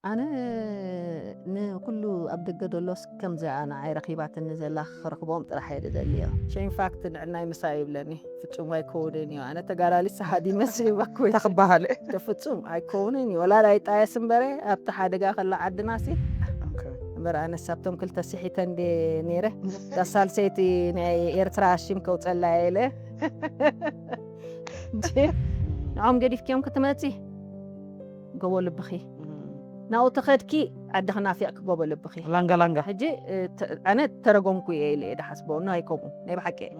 ኣነ ንኩሉ ኣብ ደገ ደሎስ ከምዚ ኣነ ኣይረኺባትኒ ዘላ ክረኽቦም ጥራሕ እየ ዝደልዮ። ሸይን ፋክት ንዕናይ ምሳይ ይብለኒ። ፍጹም ኣይከውንን እዩ። ኣነ ተጋዳሊት ሰሃዲ መስል ይባኩ። ተኽበሃል። ፍጹም ኣይከውንን እዩ። ወላ ኣይጣየስ እምበረ ኣብቲ ሓደጋ ከላ ዓድና ሲ እምበር ኣነስ ኣብቶም ክልተ ስሒተ እንደ ነይረ ዳሳልሰይቲ ናይ ኤርትራ ሽም ከውፀላ ኢለ ንዖም ገዲፍክዮም ክትመፂ ጎቦ ልብኺ ናብኡ ተኸድኪ ዓድኺ ናፊቕኪ ጎቦ ልብኺ ላንጋ ላንጋ። ሕጂ ኣነ ተረጎምኩ እየ ኢለ እየ ድሓስቦ ኖ ኣይከምኡ ናይ ብሓቂ እየ።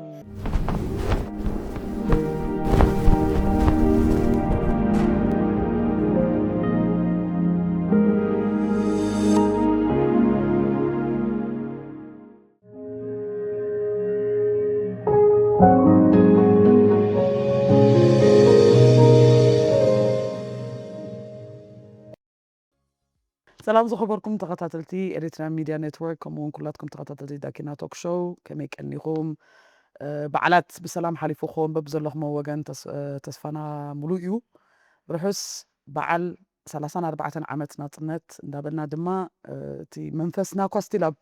ሰላም ዝኸበርኩም ተኸታተልቲ ኤሪትርያን ሚድያ ኔትወርክ፣ ከምኡ እውን ኩላትኩም ተኸታተልቲ ዳኪና ቶክ ሾው፣ ከመይ ቀኒኹም? በዓላት ብሰላም ሓሊፉኹም በብዘለኹሞ ወገን ተስፋና ሙሉእ እዩ። ርሑስ በዓል ሰላሳን ኣርባዕተን ዓመት ናጽነት እንዳበልና ድማ እቲ መንፈስና እኳ ስቲል ኣብ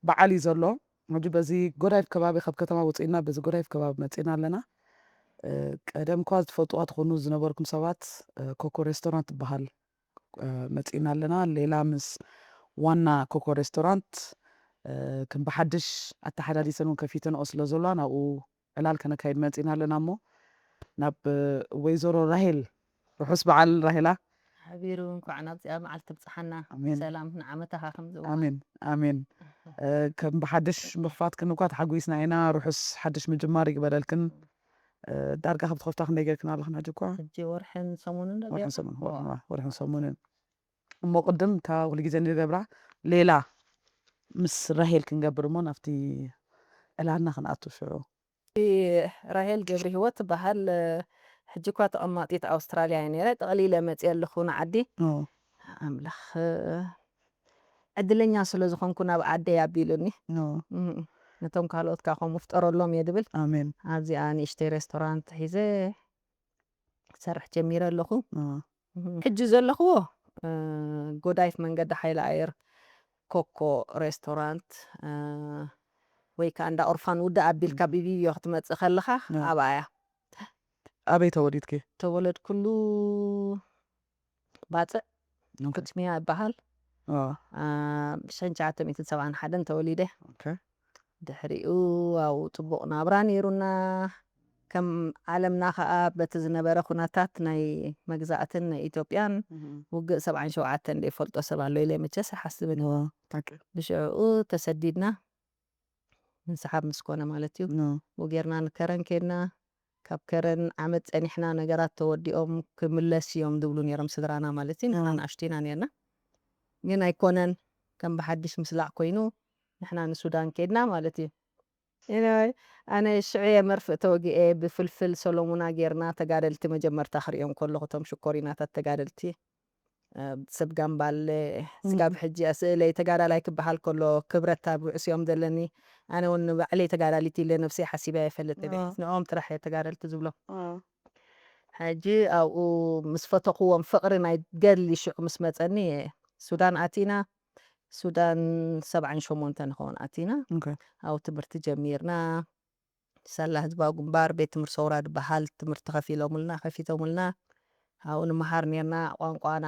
በዓል እዩ ዘሎ። ሕጂ በዚ ጎዳይፍ ከባቢ ካብ ከተማ ወፂእና በዚ ጎዳይፍ ከባቢ መፂእና ኣለና። ቀደም እኳ ዝትፈልጥዋ ትኾኑ ዝነበርኩም ሰባት ኮኮ ሬስቶራንት ትበሃል መፂእና ኣለና። ሌላ ምስ ዋና ኮኮ ሬስቶራንት ከም ብሓድሽ ኣተሓዳዲሰን እውን ከፊተንኦ ስለ ዘሎ ናብኡ ዕላል ከነካይድ መፂእና ኣለና እሞ ናብ ወይዘሮ ራሄል ርሑስ በዓል ራሄላ። ሓቢሩ እንኳዕ ናብዚኣ መዓልቲ ብፅሓና ኣሜን። ሰላም ንዓመታኻ ከም ዝዋ ኣሜን ኣሜን። ከም ብሓድሽ ምኽፋትክን እኳ ተሓጒስና ኢና። ርሑስ ሓድሽ ምጅማር ይግበረልክን። ዳርጋ ካብ ትኸፍታ ክንደይ ጌርክን ኣለኽን ሕጂ እኳ? ሕጂ ወርሕን ሰሙንን ዶ ወርሕን ጌርና? ሰሙን ወርሕን ወርሕን ሰሙንን እሞ ቅድም እታ ኩሉ ግዜ ንገብራ ሌላ ምስ ራሄል ክንገብር እሞ ናብቲ ዕላልና ክንኣቱ ሽዑ። ራሄል ገብረ ህይወት ትበሃል። ሕጂ እኳ ተቐማጢት ኣውስትራልያ እየ ነይረ። ጠቕሊለ መፅየ ኣለኹ ንዓዲ። ኣምላኽ ዕድለኛ ስለ ዝኾንኩ ናብ ዓደይ ኣቢሉኒ። ነቶም ካልኦት ከዓ ከምኡ ፍጠረሎም እየ ድብል። ኣሜን። ኣብዚኣ ንእሽተይ ሬስቶራንት ሒዘ ክሰርሕ ጀሚረ ኣለኹ። ሕጂ ዘለኽዎ ጎዳይፍ መንገዲ ሓይለ ኣየር ኮኮ ሬስቶራንት ወይ ከዓ እንዳ ኦርፋን ውድእ ኣቢልካ ብቪድዮ ክትመፅእ ከለኻ ኣብኣ እያ። ኣበይ ተወሊድኪ? ተወለድኩሉ ባፅዕ ኩትሚያ ይበሃል። ብሽሕን ትሽዓተ ሚእትን ሰብዓን ሓደን ተወሊደ። ድሕሪኡ ኣብኡ ፅቡቕ ናብራ ነይሩና። ከም ዓለምና ከዓ በቲ ዝነበረ ኩነታት ናይ መግዛእትን ናይ ኢትዮጵያን ውግእ ሰብዓን ሸውዓተን ዘይፈልጦ ሰብ ኣሎ ኢለ መቸስ ኣይሓስብን። ብሽዕኡ ተሰዲድና ምንስሓብ ምስ ኮነ ማለት እዩ። ብኡ ጌርና ንከረን ከድና። ካብ ከረን ዓመት ጸኒሕና ነገራት ተወዲኦም ክምለስ እዮም ዝብሉ ነይሮም ስድራና ማለት እዩ። ንሕና ንኣሽቱ ኢና ነርና። ግን ኣይኮነን፣ ከም ብሓድሽ ምስላዕ ኮይኑ ንሕና ንሱዳን ከድና ማለት እዩ። Anyway ኣነ ሽዑ እየ መርፍእ ተወጊኤ ብፍልፍል ሰሎሙና ጌርና ተጋደልቲ መጀመርታ ክርእዮም ከለኹ እቶም ሽኮሪናታት ተጋደልቲ ሰብ ጋምባለ ስጋብ ሕጂ እያ ስእለይ ተጋዳላይ ክበሃል ከሎ ክብረት ኣብ ርእሲኦም ዘለኒ ኣነ እውን ንባዕለይ ተጋዳሊት ኢለ ነብሰይ ሓሲበ ኣይፈልጥን እየ ንኦም ጥራሕ እየ ተጋደልቲ ዝብሎም ሕጂ ኣብኡ ምስ ፈተኽዎም ፍቕሪ ናይ ገድሊ ሽዑ ምስ መፀኒ እየ ሱዳን ኣቲና ሱዳን ሰብዓን ሸሞንተ ንኸውን ኣቲና ኣብኡ ትምህርቲ ጀሚርና ሳላ ህዝባዊ ግንባር ቤት ትምህርቲ ሰውራ ዝበሃል ትምህርቲ ከፊሎምልና ከፊቶምልና ኣብኡ ንምሃር ነርና ቋንቋና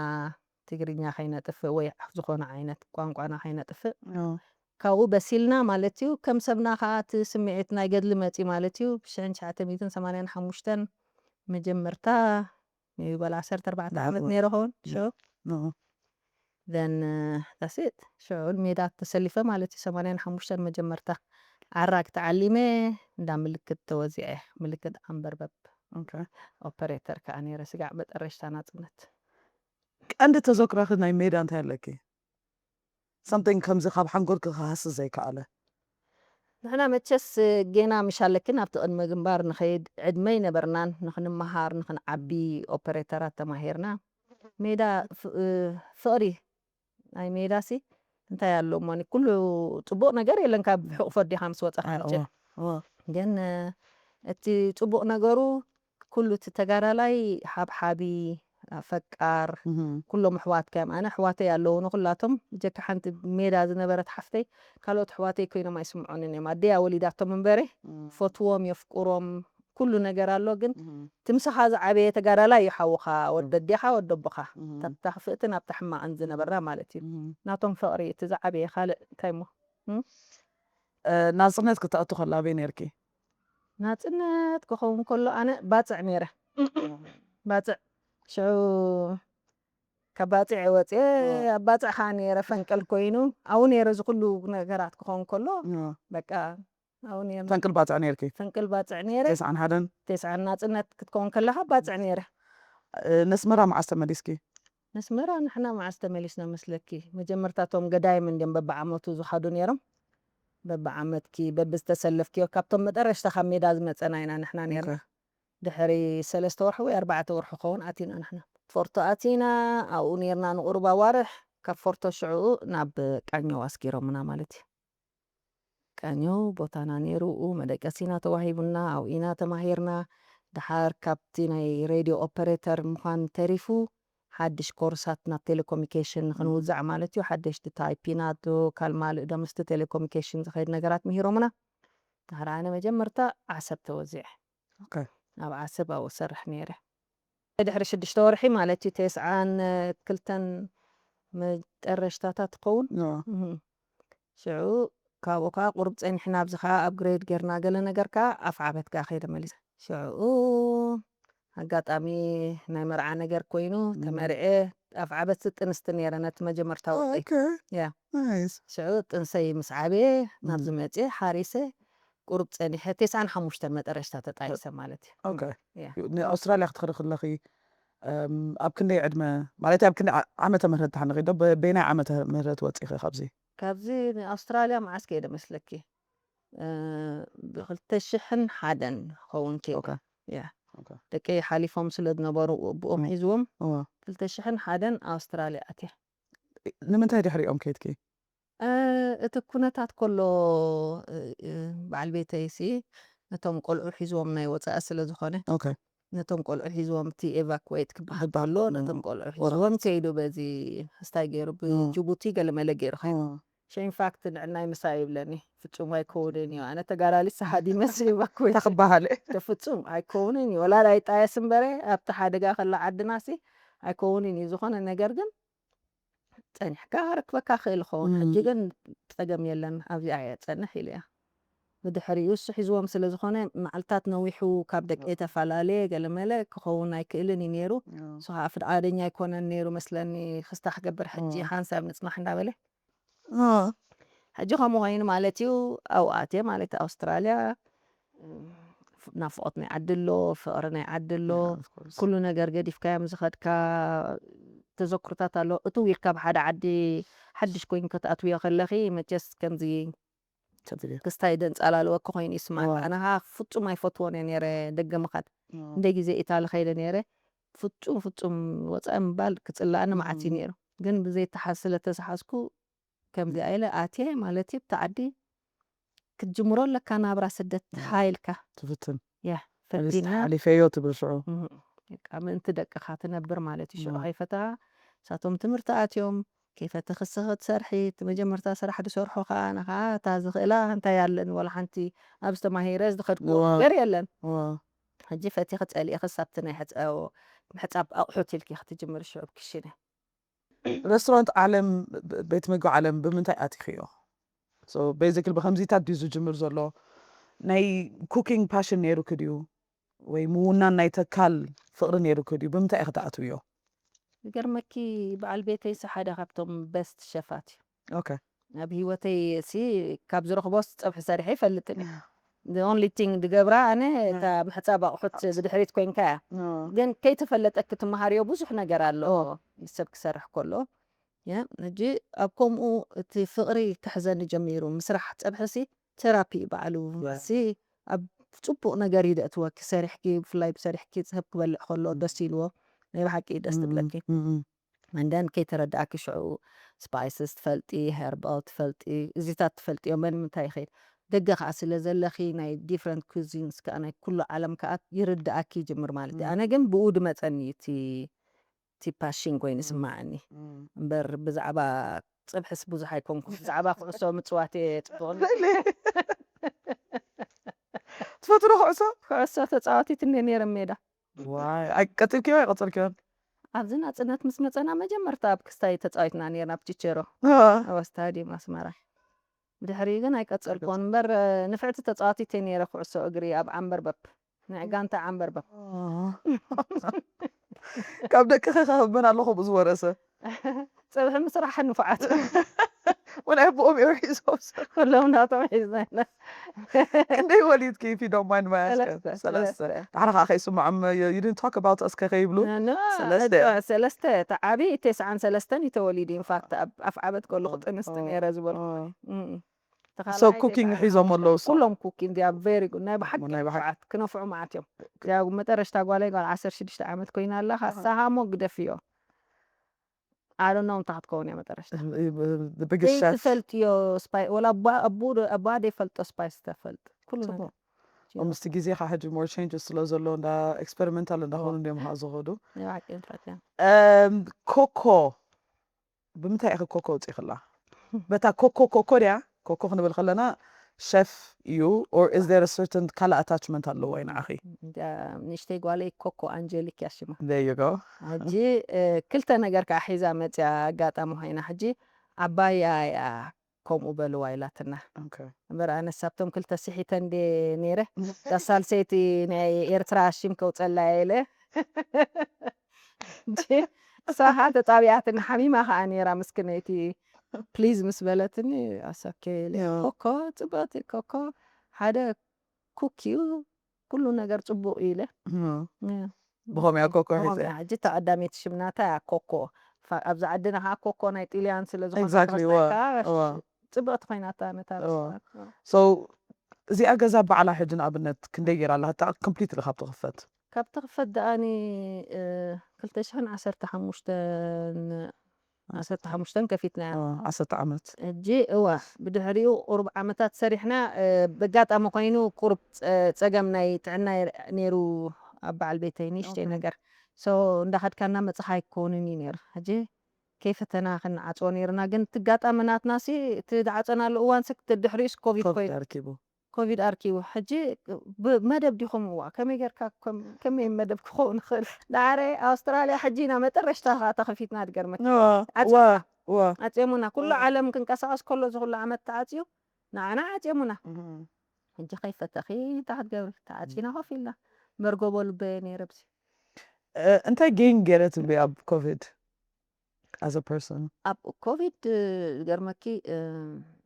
ትግርኛ ከይነጥፍእ ወይ ዝኾነ ዓይነት ቋንቋና ከይነጥፍእ ካብኡ በሲልና ማለት እዩ ከም ሰብና ከዓ እቲ ስምዒት ናይ ገድሊ መፂ ማለት እዩ ብሽሕን ትሽዓተ ሚእትን ሰማንያን ሓሙሽተን መጀመርታ ይበል ዓሰርተ ኣርባዕተ ዓመት ነይረ ኸውን ሽዑ then that's it ሽዑ ሜዳ ተሰሊፈ ማለት እዩ ሰማንያን ሓሙሽተን መጀመርታ ዓራግ ተዓሊመ እንዳ ምልክት ተወዚዐ ምልክት ኣንበርበብ operator ከዓ ነይረ ስጋዕ መጠረሽታ ናፅነት ቀንዲ ተዘክሮኺ ናይ ሜዳ እንታይ ኣለኪ something ከምዚ ካብ ሓንጎልኪ ክሃስስ ዘይከኣለ ንሕና መቸስ ጌና ምሻለኪ ናብቲ ቅድመ ግንባር ንኸይድ ዕድመ ኣይነበርናን ንኽንመሃር ንኽንዓቢ ኦፐሬተራት ተማሂርና ሜዳ ፍቕሪ ናይ ሜዳ ሲ እንታይ ኣሎ እሞ ኩሉ ፅቡቕ ነገር የለን ካብ ሕቑፎ ኣዴኻ ምስ ወፃኻ መቸ ግን እቲ ፅቡቕ ነገሩ ኩሉ እቲ ተጋዳላይ ሓብሓቢ ፈቃር፣ እህም፣ ኩሎም ኣሕዋትካ እዮም። ኣነ ኣሕዋተይ ኣለዉ ንኩላቶም፣ ብጀካ ሓንቲ ሜዳ ዝነበረት ሓፍተይ፣ ካልኦት ኣሕዋተይ ኮይኖም ኣይስምዑንን እዮም። ኣደያ ወሊዳቶም እምበረ እም፣ ፈትዎም፣ የፍቅሮም፣ ኩሉ ነገር ኣሎ። ግን እህም፣ እቲ ምሳኻ ዝዓበየ ተጋዳላይ እዩ ሓውኻ፣ ወዲ ኣዴኻ፣ ወዲ ኣቦኻ። እህም፣ እታ ክፍእትን ኣብታ ሕማቕን ዝነበራ ማለት እዩ። እህም። ናቶም ፍቕሪ እቲ ዝዓበየ። ካልእ እንታይ እሞ? እ፣ ናጽነት ክተእቱ ከላ ኣበይ ነርኪ? ናጽነት ክኸውን ከሎ ኣነ ባጽዕ ነይረ። ባጽዕ ሽዑ ካብ ባጽዕ ወጽየ፣ እ። ኣብ ባጽዕ ከዓ ነይረ። ፈንቅል ኮይኑ ኣብኡ ነይረ። እዚ ኩሉ ነገራት ክኸውን ከሎ እ። በቃ ኣብኡ ነይረ። ፈንቅል ባጽዕ ነርኪ? ፈንቅል ባጽዕ ነይረ። ተስዓን ሓደን? ተስዓን ናጽነት ክትከውን ከለኻ ባጽዕ ነይረ። እ፣ ነስመራ መዓስ ተመሊስኪ? ነስመራ ንሕና መዓስ ተመሊስና መስለኪ? መጀመርታ እቶም ገዳይም እንዲዮም በብዓመቱ ዝኸዱ ነይሮም። በብዓመትኪ በብዝተሰለፍኪዮ ካብቶም መጠረሽታ ካብ ሜዳ ዝመጸና ኢና ንሕና ነይርና። ኦኬ። ድሕሪ ሰለስተ ወርሒ ወይ ኣርባዕተ ወርሒ ክኸውን ኣቲና ንሕና። ፎርቶ ኣቲና፣ ኣብኡ ነይርና ንቑሩብ ኣዋርሕ። ካብ ፎርቶ ሽዑ ናብ ቃኘው ኣስጊሮምና ማለት እዩ። ቃኘው ቦታና ነይሩ፣ ኣብኡ መደቀሲና ተዋሂቡና፣ ኣብኡ ኢና ተማሂርና። ድሓር ካብቲ ናይ ሬድዮ ኦፐሬተር ምዃን ተሪፉ፣ ሓድሽ ኮርሳት ናብ ቴሌኮሙኒኬሽን ንኽንውዛዕ ማለት እዩ። ሓደሽቲ ታይፒናቶ፣ ካልማልእ ዶ ምስቲ ቴሌኮሙኒኬሽን ዝኸይድ ነገራት ምሂሮምና። ድሓር ኣነ መጀመርታ ዓሰብ ተወዚዐ። ኦኬ። ኣብ ዓሰብ ኣብኡ እሰርሕ ነይረ። ድሕሪ ሽዱሽተ ወርሒ ማለት እዩ፣ ተስዓን ክልተን መጠረሽታታት ትኸውን። ኖ። እህ። ሽዑ ካብኡ ከዓ ቁሩብ ጸኒሕና፣ ኣብዚ ከዓ ኣፕግሬድ ጌርና ገለ ነገር ከዓ ኣፍዓበት ከዓ ከይደ መሊሰ። ሽዑ ኣጋጣሚ ናይ መርዓ ነገር ኮይኑ እም። ተመርዐ። ኣፍዓበት ጥንስቲ ነይረ ነቲ መጀመርታ ወርሒ። ኦኬ። ያ። ናይስ። ሽዑ ጥንሰይ ምስ ዓበየ ናብዚ እም። መጽየ፣ ሓሪሰ፣ ቁሩብ ጸኒሐ፣ ተስዓን ሓሙሽተን መጠረሽታ ተጣይሰ ማለት እዩ። ኦኬ። ያ። ንኣውስትራልያ ክትኸዲ ከለኺ፣ እም፣ ኣብ ክንደይ ዕድመ፣ ማለት ኣብ ክንደይ ዓ-፣ ዓመተ ምህረት ትሓንኺ ዶ? በ-፣ በየናይ ዓመተ ምህረት ወጺኺ ካብዚ? ካብዚ ንኣውስትራልያ መዓስ ከይደ መስለኪ? እ፣ ብክልተ ሽሕን ሓደን ክኸውን ከይደ። ኦኬ። ያ። ኦኬ። ደቀይ ሓሊፎም ስለ ዝነበሩ ብኦም እም። ሒዝዎም፣ እዋ። ክልተ ሽሕን ሓደን ኣውስትራልያ ኣትየ። ንምንታይ ድሕሪኦም ከይድኪ? እ፣ እቲ ኩነታት ከሎ፣ እ፣ እ፣ በዓል ቤተይሲ ነቶም ቆልዑ ሒዝዎም ናይ ወጻኢ ስለ ዝኾነ፣ ኦኬ። ነቶም ቆልዑ ሒዝዎም እቲ ኤቫኩዌት ክበሃል ክበሃል ከሎ፣ ከሎ፣ ነቶም ቆልዑ ወረ- ሒዝዎም ከይዱ በዚ፣ እስታይ ገይሩ፣ እ። ብጅቡቲ ገለ መለ ገይሩ ከይዱ። እ። ሽዑ ኢንፋክት ንዕናይ ምሳይ ይብለኒ፣ "ፍጹም ኣይከውንን እዩ፣ ኣነ ተጋዳሊት ሰሃዲመስ ይበኩ" ተኽበሃለ። ፍጹም ኣይከውንን እዩ፣ ወላ ኣይጣየስ እምበረ፣ ኣብቲ ሓደጋ ከላ ዓድናሲ ኣይከውንን እዩ። ዝኾነ ነገር ግን ጸኒሕካ ክረክበካ ክእል ይኸውን። እም። ሕጂ ግን ጸገም የለን፣ ኣብዚኣ እየ ጸንሕ ኢሉ እያ። ብድሕሪኡ እሱ ሒዝዎም ስለ ዝኾነ፣ መዓልታት ነዊሑ ካብ ደቂ እም። ተፈላለየ፣ ገለመለ ክኸውን ኣይክእልን እዩ ነይሩ። እም። ንሱ ከዓ ፍቃደኛ ኣይኮነን ነይሩ መስለኒ፣ ክስታ ክገብር፣ ሕጂ እም። ሓንሳብ ንጽናሕ እንዳበለ። እም። ሕጂ ከምኡ ኮይኑ ማለት እዩ፣ ኣብኡ ኣትየ ማለት ኣውስትራልያ፣ ናፍቆት ናይ ዓዲ ኣሎ፣ ፍቕሪ ናይ ዓዲ ኣሎ፣ Yeah, of course. ኩሉ ነገር ገዲፍካዮም ዝኸድካ ተዘክሮታት ኣሎ። እትው ኢልካ ኣብ ሓደ ዓዲ ሓድሽ ኮይኑ ከተኣትውዮ ከለኺ፣ መቸስ ከምዚ ከቢድ እዩ። ክስታይ ደንጻላለወኪ ኮይኑ ይስማዕካ። እዋ። ኣነ ኸኣ ፍጹም ኣይፈትዎን እየ ነይረ ደገ ምኻድ። እዋ። ክንደይ ግዜ ኢታሊ ከይደ ነይረ፣ ፍጹም፣ ፍጹም ወጻኢ ምባል ክጽልኣኒ መዓት እዩ እም። ነይሩ። ግን ብዘይተሓዝ ስለ ተሰሓዝኩ፣ ከምዚኣ ኢለ ኣትየ ማለት እዩ፣ ኣብቲ ዓዲ ክትጅምሮ ኣለካ ናብራ ስደት እም። ሓይልካ። ትፍትን። ያ፣ ኣነስ ፈቲና። ሓሊፈዮ ትብል ሽዑ። እም፣ በቃ ምእንቲ ደቅኻ ትነብር ማለት እዩ። ሽዑ እም። ከይፈተኻ፣ ንሳቶም ትምህርቲ ኣትዮም፣ ከይፈተኺ ንስኺ ትሰርሒ፣ እቲ መጀመርታ ስራሕ ዝሰርሑ ኸኣ፣ ኣነ ኸኣ እታ ዝኽእላ እንታይ ኣለኒ፣ ወላ ሓንቲ ኣብዚ ተማሂረ ዝኸድክዎ እዋ። ነገር የለን። እዋ። ሕጂ ፈቲኺ ጸሊእኺ ሳብቲ ናይ ሕጻ-፣ ምሕጻብ ኣቑሑት ኢልኪ ክትጅምሪ ሽዑ ብክሽነ። ሬስቶራንት ዓለም፣ ብ-፣ ቤት ምግቢ ዓለም ብምንታይ ኣቲኽዮ? So basically ብኸምዚታት ድዩ ዝጅምር ዘሎ? ናይ ኩኪንግ ፓሽን ነይሩኪ ድዩ? ወይ ምውናን ናይ ተካል ፍቕሪ ነይሩኪ ድዩ? ብምንታይ ኢኺ ትኣትውዮ? ዝገርመኪ፣ በዓል ቤተይሲ ሓደ ካብቶም በስት ሸፋት እዩ። ኦኬ። ኣብ ህይወተይ ሲ ካብ ዝረኽቦስ ጸብሒ ሰሪሐ ይፈልጥን እየ። The only thing ዝገብራ ኣነ እታ ምሕጻብ ኣቑሑት ብድሕሪት ኮይንካ እያ። ግን ከይተፈለጠኪ ትመሃርዮ ብዙሕ ነገር ኣሎ። ሰብ ክሰርሕ ከሎ። ያ፣ ሕጂ ኣብ ከምኡ እቲ ፍቕሪ ክሕዘኒ ጀሚሩ። ምስራሕ ጸብሒ ሲ ቴራፒ እዩ ባዕሉ። ሲ ኣብ ጽቡቕ ነገር እዩ ዘእትወኪ። ሰሪሕኪ፣ ብፍላይ ብሰሪሕኪ ሰብ ክበልዕ ከሎ ደስ ኢልዎ። ናይ ብሓቂ እዩ ደስ ዝብለኪ። And then ከይተረዳእኪ ሽዑ ስፓይስስ ትፈልጢ፣ ሄርባል ትፈልጢ፣ እዚታት ትፈልጥዮ መን ምንታይ ይኸይድ። ደገ ከኣ ስለ ዘለኺ ናይ ዲፍረንት ኩዚንስ ከኣ ናይ ኩሉ ዓለም ከኣ ይርድኣኪ ይጅምር ማለት እዩ። ኣነ ግን ብኡ ድመጸኒ እዩ እቲ እቲ ፓሽን ኮይኑ ስማዓኒ። እምበር ብዛዕባ ጽብሕስ ብዙሕ ኣይኮንኩ። ብዛዕባ ኩዕሶ ምጽዋት እየ ጽቡቕ። ትፈትሮ ኩዕሶ? ኩዕሶ ተጻዋቲት እንደ ነይረ ሜዳ። ዋይ፣ ኣይ ቀጽልክዮ ኣይቀጽልክዮን? ኣብዚ ናጽነት ምስ መጸና መጀመርታ ኣብ ክስታይ ተጻዊትና ነይርና፣ ኣብ ቺቸሮ፣ ኣብ ስታዲየም ኣስመራ። ብድሕሪኡ ግን ኣይቀጸልኩዎን እምበር፣ ንፍዕቲ ተጻዋቲት እየ ነይረ ኩዕሶ እግሪ ኣብ ዓምበርበብ፣ ናይ ጋንታ ዓምበርበብ። ካብ ደቅኺ ኸ መን ኣሎ ከምኡ ዝወረሰ? ጽብሒ ምስራሕ ንፉዓት። ወላ ኣቦኦም እዮም ሒዞም። ኩሎም ናቶም ሒዝና ኢና። ክንደይ ወሊድኪ, if you don't mind my asking? ሰለስተ፣ ሰለስተ። ሰለስተ። ዳሕራ ከዓ ከይስምዖም ይ- you didn't talk about us ከኸይብሉ? ኖ፣ ሰለስተ። ኖ፣ ሰለስተ፣ እቲ ዓብዪ ተስዓን ሰለስተን እዩ ተወሊዱ። ኢንፋክት ኣብ ኣፍ ዓበት ከለኹ ጥንስቲ ነይረ ዝበልኩ። እም። እቲ So ካልኣይ cooking ተስዓን ሒዞም ኣለዉ፣ so? ኩሎም cooking they are very good። ናይ ብሓቂ ናይ ብሓቂ። ንፉዓት፣ ክነፍዑ ማለት እዮም። ያው መጠረሽታ ጓለይ ጓል ዓሰርተ ሽዱሽተ ዓመት ኮይና ኣላ። ካሳሃሞ ግደፍዮ። ኣሎናው እንታይ ክትከውን እያ መጠረሽታ? The biggest chef. ዘይትፈልጥዮ ስፓይ፣ ወላ ኣባ-፣ ኣቡ-፣ ኣባ ዘይፈልጦ ስፓይስ ተፈልጥ። ኩሉ ጽቡቕ። ነገር። ምስቲ ግዜ ከዓ ሕጂ more changes ስለ ዘሎ እንዳ ኤክስፐሪመንታል እንዳኾኑ እንዲዮም ከዓ ዝኸዱ። ናይ ብሓቂ ንፍዕቲ እያ። እም፣ ኮኮ፣ ብምንታይ ኢኺ ኮኮ ውፂእኽላ? በታ ኮኮ ኮኮ ድያ? ኮኮ ክንብል ከለና ሸፍ እዩ, or is there a certain ካልእ ኣታችመንት ኣለዎ ወይ ንዓኺ? እንዳ-፣ ንእሽተይ ጓለይ ኮኮ ኣንጀሊክ እያ ሽማ። There you go. ሕጂ እ፣ ክልተ ነገር ከዓ ሒዛ መፅያ ኣጋጣሚ ኮይና። ሕጂ ዓባያ እያ ከምኡ በልዋ ኢላትና። Okay. እምበር ኣነስ ኣብቶም ክልተ ስሒተ እንደ ነይረ፣ እዛ ሳልሰይቲ ናይ ኤርትራ ሽም ከውፀላ ኢለ። ሕጂ እሳ ከዓ ተጣቢኣትኒ፣ ሓሚማ ከዓ ነይራ ምስክነይቲ። ፕሊዝ ምስ በለትኒ፣ ኣሰኬ ኢለ። Yeah. ኮኮ፣ ጽብቕቲ ኮኮ፣ ሓደ ኩክ እዩ፣ ኩሉ ነገር ጽቡቕ እዩ ኢለ። እም። Yeah. ብኸምያ ኮኮ ሒዘ። ብኸምያ። ሕጂ እታ ቀዳመይቲ ሽም ናታ እያ ኮኮ። ፋ-፣ ኣብዚ ዓድና ከዓ ኮኮ ናይ ጥልያን ስለ ዝኾነ Exactly, እዋ፣ ተኸስታይካ፣ እዋ። ጽብቕቲ ኮይናታ ነታ እዋ። ርስታ። So እዚኣ ገዛ ባዕላ ሕጂ ንኣብነት ክንደይ ገይራ ኣላ? እታ ኮምፕሊትሊ ካብ ትኽፈት? ካብ ትኽፈት ደኣኒ፣ እ፣ ክልተ ሽሕን ዓሰርተ ሓሙሽተን፣ ዓሰርተ ሓሙሽተን ከፊትናያ። እዋ፣ ዓሰርተ ዓመት። ሕጂ እዋ፣ ብድሕሪኡ ቁሩብ ዓመታት ሰሪሕና፣ እ፣ በጋጣሚ ኮይኑ ቁሩብ ጸ-፣ ጸገም ናይ ጥዕና ነይሩ ኣብ በዓል ቤተይ፣ ንእሽተይ ኦኬ። ነገር። So እንዳኸድካ እናመጻኻ ኣይኮንን እዩ ነይሩ። ሕጂ ከይፈተና ክንዓጽዎ ነይርና፣ ግን እቲ ኣጋጣሚ ናትናሲ፣ እቲ ዝዓጸናሉ እዋንሲ፣ እቲ ድሕሪኡስ ኮቪድ ኮቪድ ኮይኑ፣ ኣርኪቡ። ኮቪድ ኣርኪቡ። ሕጂ ብመደብ ዲኹም? እዋ፣ ከመይ ጌርካ፣ ከም-፣ ከመይ መደብ ክኸውን ይኽእል? ዳዕረ ኣውስትራልያ ሕጂ ኢና መጠረሽታ ኸዓ ተኸፊትና፣ ድገርመካ። እዋ፣ ዓጽ-፣ እዋ፣ እዋ። ዓጽዮሙና። ኩሉ እዋ። ዓለም ክንቀሳቐስ ከሎ፣ እዚ ኩሉ ዓመት ተዓጽዩ፣ ንዓና ዓጽዮሙና። እም። ሕጂ ከይፈተኺ እንታይ ክትገብሪ? ተዓጺና ኮፍ ኢልና። መርጎቦ ልበየ ነይረ ብዚ። እ፣ እንታይ ጌን ገይረ ትብሊ ኣብ ኮቪድ? As a person? ኣብ ኮቪድ፣ እ፣ ዝገርመኪ፣ እ፣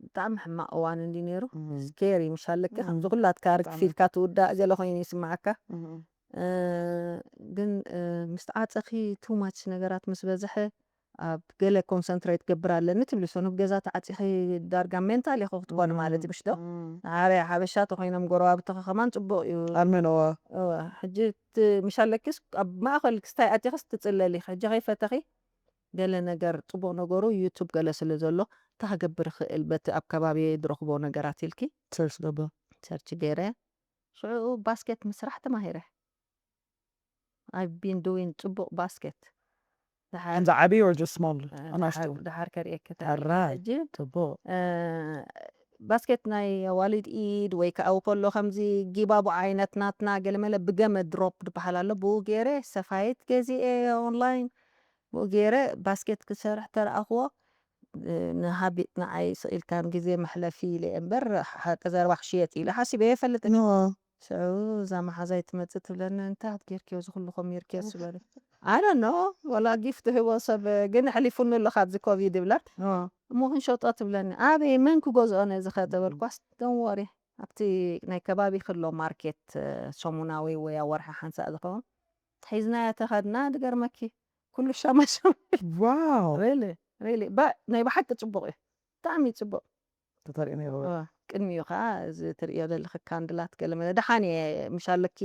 ብጣዕሚ ሕማቕ እዋን እንዲ ነይሩ። እም። ስኬሪ፣ ምሽ ኣለኪ፣ እም። ከምዚ ኩላትካ ርግፍ ብጣዕሚ። ኢልካ ትውዳእ ገለ ኮይኑ ይስምዓካ። እም። እ፣ ግን፣ እ፣ ምስ ተዓጸኺ፣ ቱ ማች ነገራት ምስ በዝሐ፣ ኣብ ገለ ኮንሰንትሬት ገብር ኣለኒ ትብሊ። ሰኑብ ገዛ ተዓጺኺ ዳርጋ ሜንታል ኢኺ ክትኮኒ ማለት እዩ፣ ምሽ ዶ? እም። ኣረ፣ ሓበሻ ተኾይኖም ጎረባብትኺ ከማን ጽቡቕ እዩ። ኣርሜን፣ እዋ። እዋ፣ ሕጂ ት-፣ ምሽ ኣለኪስ ኣብ ማእከል ክስታይ ኣቲኽስ ትጽለሊ ኢኺ። ሕጂ ከይፈተኺ ገለ ነገር፣ ጽቡቕ ነገሩ ዩቱብ ገለ ስለ ዘሎ፣ እንታይ ክገብር ይኽእል በቲ ኣብ ከባቢየ ዝረኽቦ ነገራት ኢልኪ ሰርች ገብር። ሰርች ገይረ። ሽዑ ባስኬት ምስራሕ ተማሂረ። I've been doing ጽቡቕ ባስኬት። ደሓር፣ ከምዚ ዓብዪ or just small? እ፣ ኣናሽቱ? ደሓር፣ ደሓር ከርእየኪ እታ ኣራይ፣ ሕጂ፣ ጽቡቕ። እ፣ ባስኬት ናይ ኣዋልድ ኢድ ወይ ከዓ ከሎ ከምዚ ጊባቦ ዓይነት ናትና ገለመለ ብገመድ ድሮፕ ዝበሃል ኣሎ። ብኡ ገይረ ሰፋይት ገዚኤ ኦንላይን፣ ብኡ ገይረ ባስኬት ክሰርሕ ተረኣኽዎ። እ፣ ንሃቢጥ ንዓይ ስቕ ኢልካ ንግዜ መሕለፊ ኢለ እየ እምበር፣ ሓቂ ዘረባ ክሽየጥ ኢለ ሓሲበ ኣይፈልጥን። እዋ። ሽዑ እዛ መሓዛይ ትመጽእ ትብለኒ፣ "እንታይ ጌርክዮ፣ እዚ ኩሉ ኮም ጌርክዮ?" ዝበለ። I don't know፣ ወላ ጊፍት ህቦ ሰብ ግን ኣሕሊፉኒ ኣሎ ካብዚ ኮቪድ ይብላ። እዋ። "እሞ ክንሸጦ?" ትብለኒ። "ኣበይ፣ መን ክገዝኦ ነዚ ኸ?" ተበልኳስ፣ "Don't worry፣ ኣብቲ ናይ ከባቢ ክሎ ማርኬት፣ እ፣ ሰሙናዊ ወይ ኣብ ወርሒ ሓንሳእ ዝኸውን ሒዝናዮ ተኸድና፣ ድገርመኪ፣ ኩሉ ሻማሻማ." ዋው። ሪሊ፣ ሪሊ። ባ-፣ ናይ ብሓቂ ጽቡቕ እዩ። ብጣዕሚ ጽቡቕ። ተተሪኡ ነይሩ። እዋ፣ ቅድሚኡ ኸዓ እዚ ትርእዮ ዘለኺ ካንድላት ገለ መለ። ደሓን እየ፣ ምሽ ኣለኪ፣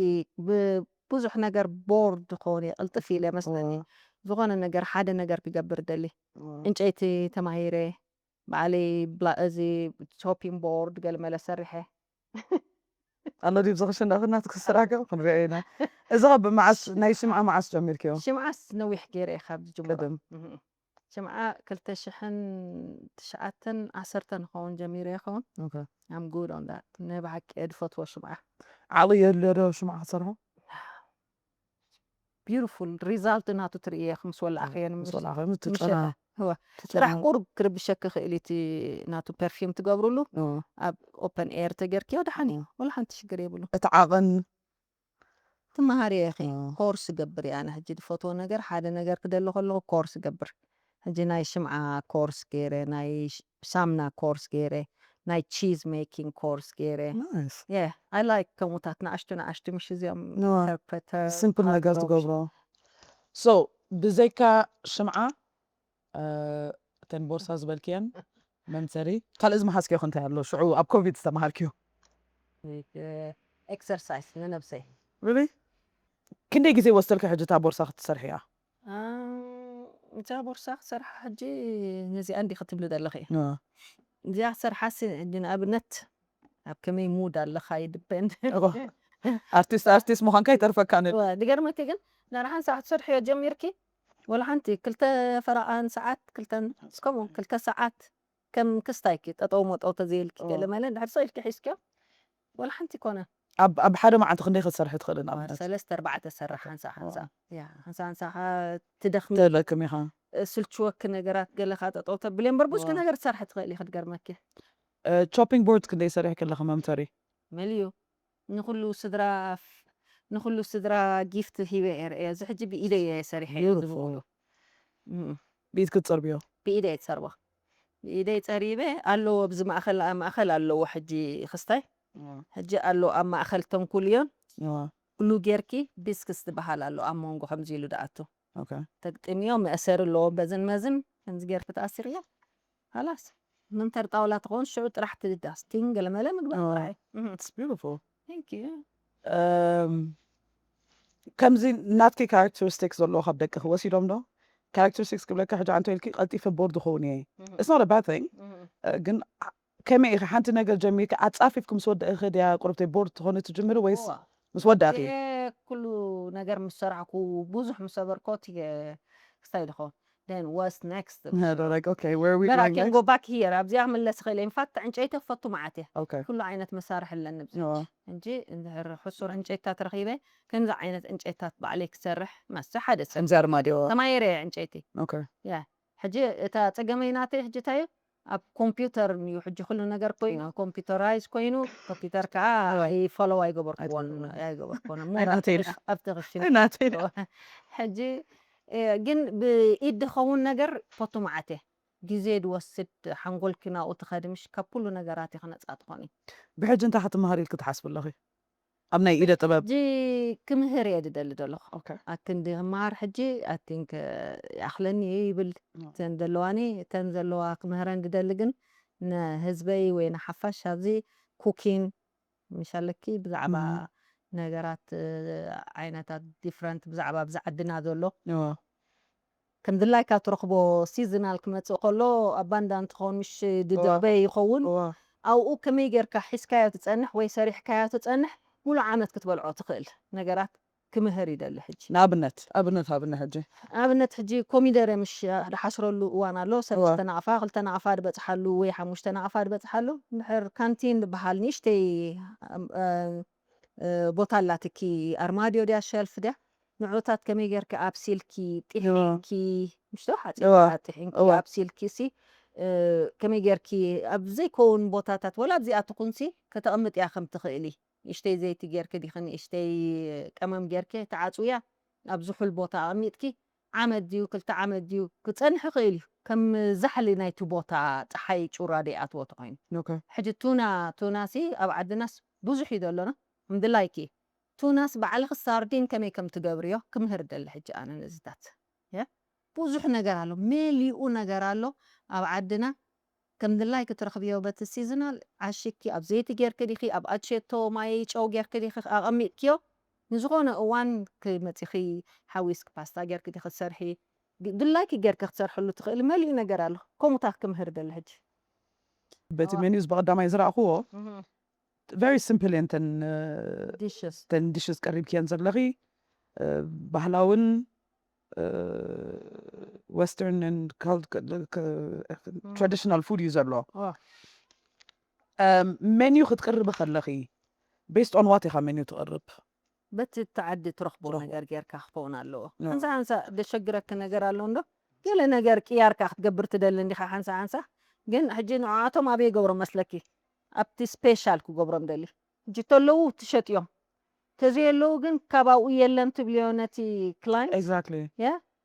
ብ-፣ ብዙሕ ነገር ቦርድ ክኸውን እየ፣ ቅልጥፍ ኢለ መስለኒ። እዋ። ዝኾነ ነገር፣ ሓደ ነገር ክገብር ደሊ። እዋ። ዕንጨይቲ ተማሂረ፣ ባዕለይ ብላ-፣ እዚ ቾፒንግ ቦርድ ገለ መለ ሰሪሐ። ኣሎ ድዩ ዝኽሽን ዳኹና ትክስራከ ክንሪኦ ኢና። እዚ ኸ ብመዓስ ናይ ሽምዓ መዓስ ጀሚርክዮ? ሽምዓስ ነዊሕ ገይረ እየ ካብ ዝጅምሮ። ቅድም እህ። ሽምዓ ክልተ ሽሕን ትሽዓተን ዓሰርተን ኸውን ጀሚረ ይኸውን። okay I'm good on that። ናይ ብሓቂ እየ ዝፈትዎ ሽምዓ። ዓቕሊ የድልዮ ዶ ሽምዓ ክሰርሖ? Beautiful result ናቱ ትርእየ ምስ ወላዕኽዮ ምስ ንምሽ- ወላዕኽዮ ምስ ንምሸታ። ትጨና እወ። ጥራሕ ቁሩብ ክርብሸኪ ክእል እቲ ናቱ ፐርፊም ትገብሩሉ ኣብ open air ተገርክዮ ደሓን እዩ። ወላ ሓንቲ ሽግር የብሉ። እቲ ዓቐን ትመሃሪ ኢኺ። እዎ። ኮርስ ገብር እየ ኣነ ሕጂ ዝፈትዎ ነገር ሓደ ነገር ክደሊ ከለኹ ኮርስ ገብር። ሕጂ ናይ ሽምዓ ኮርስ ገይረ፣ ናይ ሽ- ሳምና ኮርስ ገይረ፣ ናይ ቺዝ ሜኪንግ ኮርስ ገይረ። nice Yeah, I like ከምኡታት ንኣሽቱ ንኣሽቱ ምሽ እዚኦም እዎ። ፐርፐተር simple ነገር ትገብሮ። So ብዘይካ ሽምዓ እ፣ እተን ቦርሳ ዝበልክየን መምሰሪ ካልእ ዝመሃዝክዮ ከ እንታይ ኣሎ? ሽዑ ኣብ ኮቪድ ዝተምሃርክዮ? ኤክሰርሳይስ ንነብሰይ። Really? ክንደይ ግዜ ወሰደልኪ ሕጂ እታ ቦርሳ ክትሰርሕያ? እዛ ቦርሳ ክሰርሓ ሕጂ ነዚኣ እንዲ ክትብሊ ዘለኺ? እ። እዚኣ ክሰርሓ ሲ ሕጂ ንኣብነት ኣብ ከመይ ሙድ ኣለኻ ይድፐንድ። እዋ። ኣርቲስት ኣርቲስት ምዃንካ ይተርፈካ ን እዋ፣ ዝገርመኪ ግን ንሓንሳ ክትሰርሕዮ ጀሚርኪ ወላ ሓንቲ ክልተ ፈረቓን ሰዓት ክልተን እስከምኡ ክልተ ሰዓት ከም ክስታይኪ ጠጠው መጠው ተዘይልኪ እዋ። ገለ መለ እንድሕር ሰው ኢልኪ ሒዝክዮ ወላ ሓንቲ ኮነ ኣብ ኣብ ሓደ መዓልቲ ክንደይ ክትሰርሒ ትኽእሊ ንኣብነት? ሰለስተ ኣርባዕተ ሰርሕ ሓንሳ ሓንሳ እዋ። ያ ሓንሳ ሓንሳ ትደኽሚ ተለክም ኢኻ። ስልችወኪ ነገራት ገለኻ ጠጠው ተብሊ እምበር ብዙሕ እዋ። ነገር ትሰርሒ ትኽእሊ ክትገርመኪ። እ፣ ቾፒንግ ቦርድ ክንደይ ሰሪሕኪ ኣለኺ መምተሪ? መሊዩ ንኩሉ ስድራ ንኩሉ ስድራ ጊፍት ሂበ እየ ርእየ። እዚ ሕጂ ብኢደይ እየ ሰሪሐ Beautiful. ዝብሉ። እም፣ ብኢድ ክትጸርብዮ? ብኢደይ እየ ዝሰርቦ። ብኢደይ ጸሪበ ኣለዎ ኣብዚ ማእኸል ማእኸል ኣለዎ ሕጂ ክስታይ ሕጂ ኣሎ ኣብ ማእኸል ተንኩልዮን እዋ። ግሉ ጌርኪ ዲስክስ ዝበሃል ኣሎ ኣብ መንጎ ከምዚ ኢሉ ደኣቱ Okay. ተግጥምዮ መእሰሪ ኣለዎ በዝን መዝን ከምዚ ጌርኪ ተኣሲርዮ ሃላስ ምንተር ጣውላ ትኸውን ሽዑ ጥራሕ ትድዳስ ቲን ገለመለ ምግባር እዋ። ጥራሕ እዩ። እህ፣ It's beautiful. thank you። እም፣ ከምዚ ናትኪ ካራክተሪስቲክስ ዘለዎ ካብ ደቅኺ ወሲዶም ዶ? ካራክተሪስቲክስ ክብለካ ሕጂ ኣንተ ኢልኪ ቀልጢፈ ቦርድ ክኸውን እየ። It's not a bad thing. እ፣ ግን ከመይ ኢኺ ሓንቲ ነገር ጀሚርኪ ኣጻፊፍኪ ምስ ወደእኺ ድያ ቁርብተይ ቦርድ ትኾኒ ትጅምሪ ወይስ እዋ። ምስ ወዳእኺ? እየ ኩሉ ነገር ምስ ሰራሕኩ ብዙሕ ምስ ሰበርኮት እየ ክስታይ ድኸውን then what's next Yeah, they're like, okay, where are we But I going can next? go back here ኣብዚኣ ክምለስ ይኽእል እየ። In fact ዕንጨይቲ ክፈቱ መዓት እየ። Okay. ኩሉ ዓይነት መሳርሒ ኣለኒ ኣብዚ እዋ። ሕጂ እንድሕር ሕሱር ዕንጨይታት ረኺበ ከምዚ ዓይነት ዕንጨይታት ባዕለይ ክሰርሕ መስ ሓደ ሰብ ከምዚ ኣርማድዮ። ተማየረ እየ ዕንጨይቲ። Okay. ሕጂ እታ ጸገመይ ናተይ ሕጂ እንታይ እዩ ኣብ ኮምፒውተር እዩ ሕጂ ኩሉ ነገር ኮይኑ ኮምፒውተራይዝ ኮይኑ ኮምፒውተር ከዓ ፎሎው ኣይገበርክዎን ኣይትገብርዎን። ኣይገበርክዎን እሞ ኣይናተይ ኣብቲ ክሽን ናተይ ሕጂ እ፣ ግን ብኢድ ዝኸውን ነገር ፈቱ መዓት እየ ግዜ ድወስድ ሓንጎልኪ ናብኡ ትኸዲ ምሽ ካብ ኩሉ ነገራት ኢኺ ነፃ ትኾኒ። ብሕጂ እንታይ ክትመሃሪ ኢልኪ ትሓስቢ ኣለኺ ኣብ ናይ ኢደ ጥበብ? ሕጂ ክምህር እየ ዝደሊ ዘለኹ። Okay. ኣክንዲ ክመሃር ሕጂ ኣቲንክ ይኣኽለኒ እዩ ይብል። Mm. እተን ዘለዋኒ እተን ዘለዋ ክምህረን ዝደሊ ግን ንህዝበይ ወይ ንሓፋሽ ኣብዚ ኩኪን ምሻለኪ ብዛዕባ Mhm. ነገራት እ፣ ዓይነታት ዲፍረንት ብዛዕባ ብዛ ዓድና ዘሎ እዋ። ከም ድላይካ ትረኽቦ ሲዝናል ክመፅእ ከሎ ኣባንዳንት ትኸውን ምሽ ድድበ ይኸውን እዋ። ኣብኡ ከመይ ጌርካ ሒዝካዮ ትፀንሕ ወይ ሰሪሕካዮ ትፀንሕ ሙሉ ዓመት ክትበልዖ ትኽእል ነገራት ክምህር ይደሊ ሕጂ። ንኣብነት ኣብነት ኣብነት ሕጂ ኣብነት ሕጂ ኮሚደረ ምሽ ድሓስረሉ እዋን ኣሎ ሰለስተ እዋ። ናቕፋ ክልተ ናቕፋ ድበፅሓሉ ወይ ሓሙሽተ ናቕፋ ድበፅሓሉ ድሕር ካንቲን ዝበሃል ንእሽተይ እ፣ ቦታ ኣላትኪ ኣርማድዮ ድያ ሸልፍ ድያ ንዑታት ከመይ ጌርኪ ኣብሲልኪ ጢሒንኪ ምሽቶ ሓፂ እዋ። ጢሒንኪ እዋ። ኣብሲልኪ ሲ እ፣ ከመይ ጌርኪ ኣብ ዘይከውን ቦታታት ወላ ኣብዚኣ ትኹንሲ ከተቕምጥያ ከም ትኽእሊ ንእሽተይ ዘይቲ ጌርኪ ዲኺ ንእሽተይ ቀመም ጌርኪ ተዓፅውያ ኣብ ዝሑል ቦታ ኣቐሚጥኪ ዓመት ድዩ ክልተ ዓመት ድዩ ክፀንሕ ይኽእል እዩ ከም ዛሕሊ ናይቲ ቦታ ፀሓይ ጩራ ደይኣትዎ ተኮይኑ Okay. ሕጂ ቱና ቱና ሲ ኣብ ዓድናስ ብዙሕ እዩ ዘሎና ምድላይኪ ቱናስ ባዕልኺ ሳርዲን ከመይ ከም ትገብርዮ ክምህር ደሊ ሕጂ ኣነ ነዚታት የ ብዙሕ ነገር ኣሎ መሊኡ ነገር ኣሎ ኣብ ዓድና ከም ድላይኪ ትረኽብዮ በቲ ሲዝናል ዓሺኪ ኣብ ዘይቲ ጌርኪ ዲኺ ኣብ ኣቼቶ ማይ ጨው ጌርኪ ዲኺ ኣቐሚጥክዮ ንዝኾነ እዋን ክመፂኺ ሓዊስኪ ፓስታ ጌርኪ ዲኺ ትሰርሒ ግ- ድላይኪ ጌርኪ ክትሰርሕሉ ትኽእሊ መሊኡ ነገር ኣሎ ከምኡታት ክምህር ደሊ ሕጂ በቲ እዋ። ሜኒውስ ብቐዳማይ ዝረእኽዎ እህ። very simple እየን ተን dishes ተን dishes ቀሪብክየን ዘለኺ። እ፣ ባህላውን እ፣ western and cult- ክ- traditional food እዩ ዘሎ። ዋ። menu ክትቅርቢ ከለኺ based on what ኢኻ menu ትቕርብ? በቲ ተዓዲ ትረኽቦ ትረኽቦ። ነገር ጌርካ ክኸውን ኣለዎ። ኖ። ሓንሳ ሓንሳ ደሸግረኪ ነገር ኣሎ እንዶ? ገለ ነገር ቅያርካ ክትገብር ትደሊ እንዲኻ ሓንሳ ሓንሳ። ግን ሕጂ ንዓቶም ኣበይ ገብሮ መስለኪ? ኣብቲ ስፔሻል ክገብሮም ደሊ። ሕጂ ተለዉ ትሸጥዮም። ተዘየለዉ ግን ካብ ኣብኡ የለን ትብልዮ ነቲ ክላይንት። Exactly።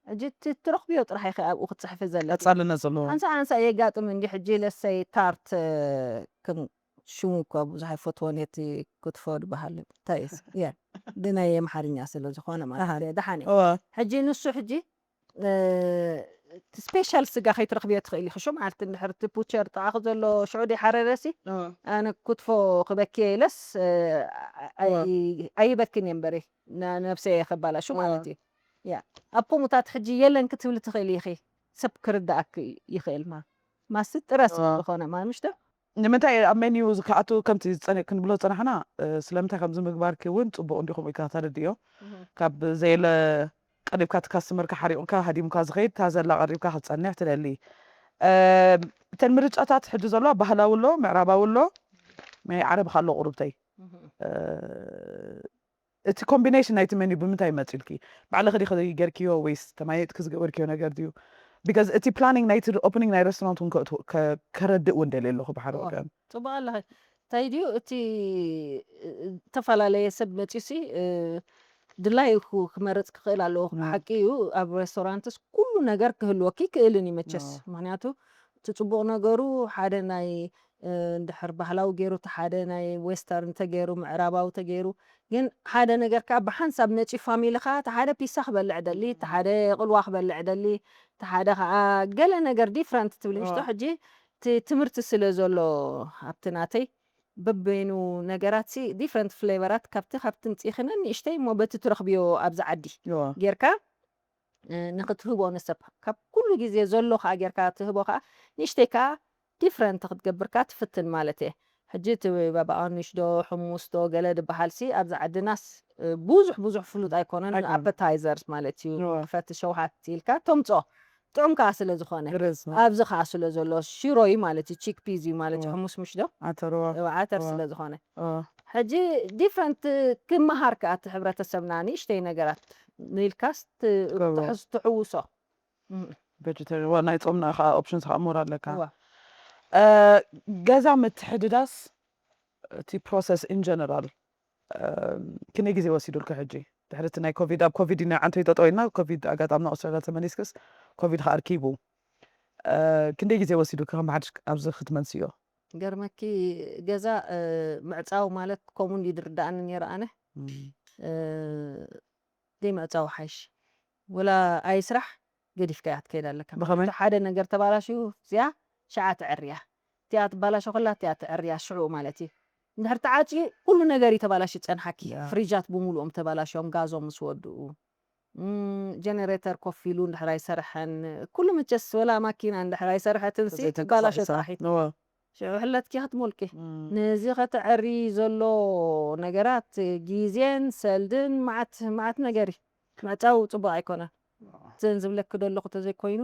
ሕጂ እቲ ትረኽብዮ ጥራሕ ኢኺ ኣብኡ ክትፅሕፊ ዘለኪ። ቀጻልነት ዘለዎ። ሓንሳ ሓንሳ የጋጥም እንዲ ሕጂ ለሰይ ታርት እ፣ ከም ሽሙ እኳ ብዙሕ ኣይፈትዎን እቲ ክትፎ ዝበሃል እንታይ እየ ግን ናይ ኣምሓርኛ ስለ ዝኾነ ማለት ኣሃ። እየ ደሓን እየ እዋ ሕጂ ንሱ ሕጂ እ፣ እቲ ስፔሻል ስጋ ከይትረኽብዮ ትኽእል ኢኺ ሽም ዓልቲ እንድሕር እቲ ቡቸር ጥቓኺ ዘሎ ሽዑ ደይ ሓረረሲ እዋ ኣነ ክትፎ ክበኪ ኢለስ እ፣ ኣይ- ኣይበክን እየ እምበሪ ና- ነብሰይ እየ ከባላሹ እዋ ማለት እዩ ያ ኣብ ከምኡታት ሕጂ የለን ክትብሊ ትኽእል ኢኺ ሰብ ክርዳእክ ይኽእል ማ ማስ ጥረ ስለ እዋ ዝኾነ ማ ምሽተ ንምንታይ ኣብ ሜኒዩ ክኣቱ ከምቲ ዝጸኒ- ክንብሎ ዝጸናሕና እ፣ ስለምንታይ ከምዚ ምግባርኪ እውን ጽቡቕ እንዲኹም ኢልካ ተረድዮ። ካብ ዘየለ ቀሪብካ እቲ ካስተመርካ ሓሪቑካ ሃዲሙካ ዝኸይድ እታ ዘላ ቀሪብካ ክትጸንሕ ትደሊ። እም፣ እተን ምርጫታት ሕጂ ዘሎ ባህላዊ ኣሎ፣ ምዕራባዊ ኣሎ፣ ናይ ዓረብ ኣሎ ቁሩብተይ። እ፣ እቲ ኮምቢኔሽን ናይቲ ሜኒዩ ብምንታይ መጺልኪ? ባዕልኺ ዲኺ ጌርክዮ ወይስ ተማየጥኪ ዝገበርክዮ ነገር ድዩ? ቢካዝ እቲ ፕላኒንግ ናይቲ ኦፕኒንግ ናይ ሬስቶራንት እውን ከእትዎ- ከ- ከረድእ እውን ደልየ ኣለኹ ብሓደ እዋ ወገን። ጽቡቕ ኣለኺ እንታይ ድዩ እቲ እ፣ እተፈላለየ ሰብ መጺሲ እ፣ ድላዩ ክው- ክመርጽ ክኽእል ኣለዎ ኖ ሓቂ እዩ ኣብ ሬስቶራንትስ ኩሉ ነገር ክህልወኪ ክእልን እዩ መቸስ ኖ ምክንያቱ እቲ ጽቡቕ ነገሩ ሓደ ናይ እ፣ እንድሕር ባህላዊ ገይሩ እቲ ሓደ ናይ ዌስተርን ተገይሩ ምዕራባዊ ተገይሩ ግን ሓደ ነገር ከዓ ብሓንሳብ ነፂ ፋሚሊ ከዓ እቲ ሓደ ፒሳ ክበልዕ ደሊ እቲ ሓደ ቅልዋ ክበልዕ ደሊ እቲ ሓደ ከዓ ገለ ነገር ዲፍረንት ትብል ምሽቶ እዋ ሕጂ እቲ ትምህርቲ ስለ ዘሎ ኣብቲ ናተይ በበይኑ ነገራት ሲ ዲፍረንት ፍሌቨራት ካብቲ ካብቲ ምፅኢኺ ነንእሽተይ እሞ በቲ ትረኽብዮ ኣብዚ ዓዲ እዋ ጌርካ እ፣ ንክትህቦ ንሰብ ካብ ኩሉ ግዜ ዘሎ ከዓ ጌርካ ትህቦ ከዓ ንእሽተይ ከዓ ዲፍረንት ክትገብርካ ትፍትን ማለት እየ ሕጂ እቲ ባባኣኑሽ ዶ ሕሙስ ዶ ገለ ዝበሃል ሲ ኣብዚ ዓድናስ እ፣ ብዙሕ ብዙሕ ፍሉጥ ኣይኮነን ኣይኮነን ኣፐታይዘርስ ማለት እዩ እዋ ፈቲ ሸውሃት ኢልካ ተምፅኦ ጥዑም ከዓ ስለ ዝኾነ ግርዝ ኣብዚ ከዓ ስለ ዘሎ ሽሮ እዩ ማለት እዩ ቺክ ፒዝ እዩ ማለት እዩ እዋ ሕሙስ ምሽ ዶ ዓተር እዋ እዋ ዓተር እዋ ስለ ዝኾነ እዋ ሕጂ ዲፍረንት ክመሃር ከዓ እቲ ሕብረተሰብና ንእሽተይ ነገራት ንኢልካስ ት- ትገብሮ ትሕስ- ትሕውሶ እም፣ ቬጀተሪን እዋ ናይ ጾምና ከዓ ኦፕሽንስ ከዓ ሞር ኣለካ። እዋ እ፣ ገዛ ምትሕድዳስ እቲ ፕሮሰስ ኢን ጀነራል ክንደይ ግዜ ወሲዱልካ? ሕጂ ድሕሪ እቲ ናይ ኮቪድ ኣብ ኮቪድ ኢና ዓንተይ ጠጠው ኢልና ኮቪድ ኣጋጣምና ኣውስትራልያ ተመሊስክስ ኮቪድ ከዓ ኣርኪቡ እ፣ ክንደይ ግዜ ወሲዱልካ ከም ሓድሽ ኣብዚ ክትመልስዮ? ገርመኪ ገዛ እ፣ ምዕፃው ማለት ከምኡ እንዲ ዝርዳእኒ ነይረ ኣነ እም፣ እ፣ ደይ ምዕፃው ሓይሽ ወላ ኣይስራሕ ገዲፍካያ ትከይድ ኣለካ ብኸመይ? እቲ ሓደ ነገር ተባላሽዩ እዚኣ ሸዓ ትዕርያ እቲኣ ትባላሾ ከላ እቲኣ ትዕርያ ሽዑ ማለት እዩ እንድሕር ተዓፅዩ ኩሉ ነገር እዩ ተባላሽዩ ፀንሓኪ ያ ፍሪጃት ብምሉኦም ተባላሽዮም ጋዞም ምስ ወድኡ እም፣ ጀነሬተር ኮፍ ኢሉ እንድሕር ኣይሰርሐን ኩሉ መቸስ ወላ ማኪና እንድሕር ኣይሰርሐትን ሲ ትባላሾ ተዘይተንቀሳቒሳ ጥራሕ እዩ እወ ሽዑ ሕለትኪ ክትሞልቂ እም፣ ነዚ ከተዐሪ ዘሎ ነገራት ግዜን ሰልድን መዓት መዓት ነገር እዩ ምዕፃው ፅቡቅ ኣይኮነን እዘን ዝብለኪ ዘለኹ ተዘይኮይኑ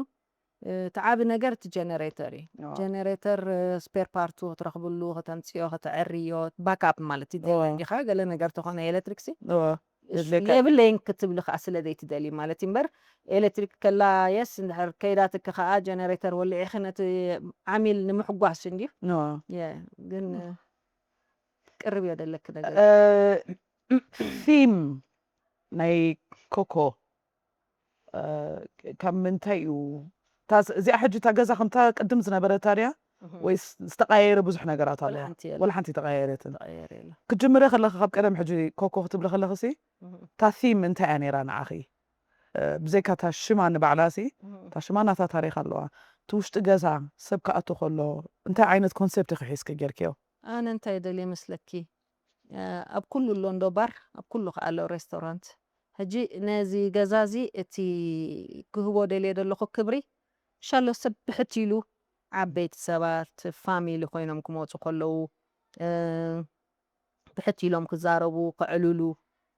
እቲ ዓብ ነገር እቲ ጀነሬተር እዩ ጀነሬተር ስፔር ፓርቱ ክትረክብሉ ከተምፅዮ ከተዐርዮ ባካፕ ማለት እዩ ዲኻ ገለ ነገር ተኾነ ኤሌክትሪክ ሲ የብለይን ክትብሊ ከዓ ስለ ዘይትደሊ ማለት እዩ እምበር ኤሌክትሪክ ከላ የስ እንድሕር ከይዳትኪ ከዓ ጀነሬተር ወሊዒኺ ነቲ ዓሚል ንምሕጓስ እንድዩ ግን ቅርብ እዮ ደለኪ ነገር ቲም ናይ ኮኮ ካብ ምንታይ እዩ እዚኣ ሕጂ እታ ገዛ ከምታ ቅድም ዝነበረታ ድያ ወይስ ዝተቀያየረ ብዙሕ ነገራት ኣለዋ? ወላ ሓንቲ ተቀያየረትን። ክጅምረ ከለኺ ካብ ቀደም ሕጂ ኮኮ ክትብሊ ከለኺ ሲ እታ ቲም እንታይ እያ ነይራ ንዓኺ? ብዘይካ እታ ሽማ ንባዕላ ሲ እታ ሽማ ናታ ታሪክ ኣለዋ። እቲ ውሽጢ ገዛ ሰብ ክኣቱ ከሎ እንታይ ዓይነት ኮንሰፕት ኢኺ ሒዝኪ ጌርክዮ? ኣነ እንታይ ደልየ መስለኪ ኣብ ኩሉ ኣሎ እንዶ ባር ኣብ ኩሉ ከዓ ኣሎ ሬስቶራንት ሕጂ ነዚ ገዛ እዚ እቲ ክህቦ ደልየ ዘለኹ ክብሪ ሻሎ ሰብ ብሕት ኢሉ ዓበይቲ ሰባት ፋሚሊ ኮይኖም ክመፁ ከለዉ ብሕት ኢሎም ክዛረቡ፣ ከዕልሉ፣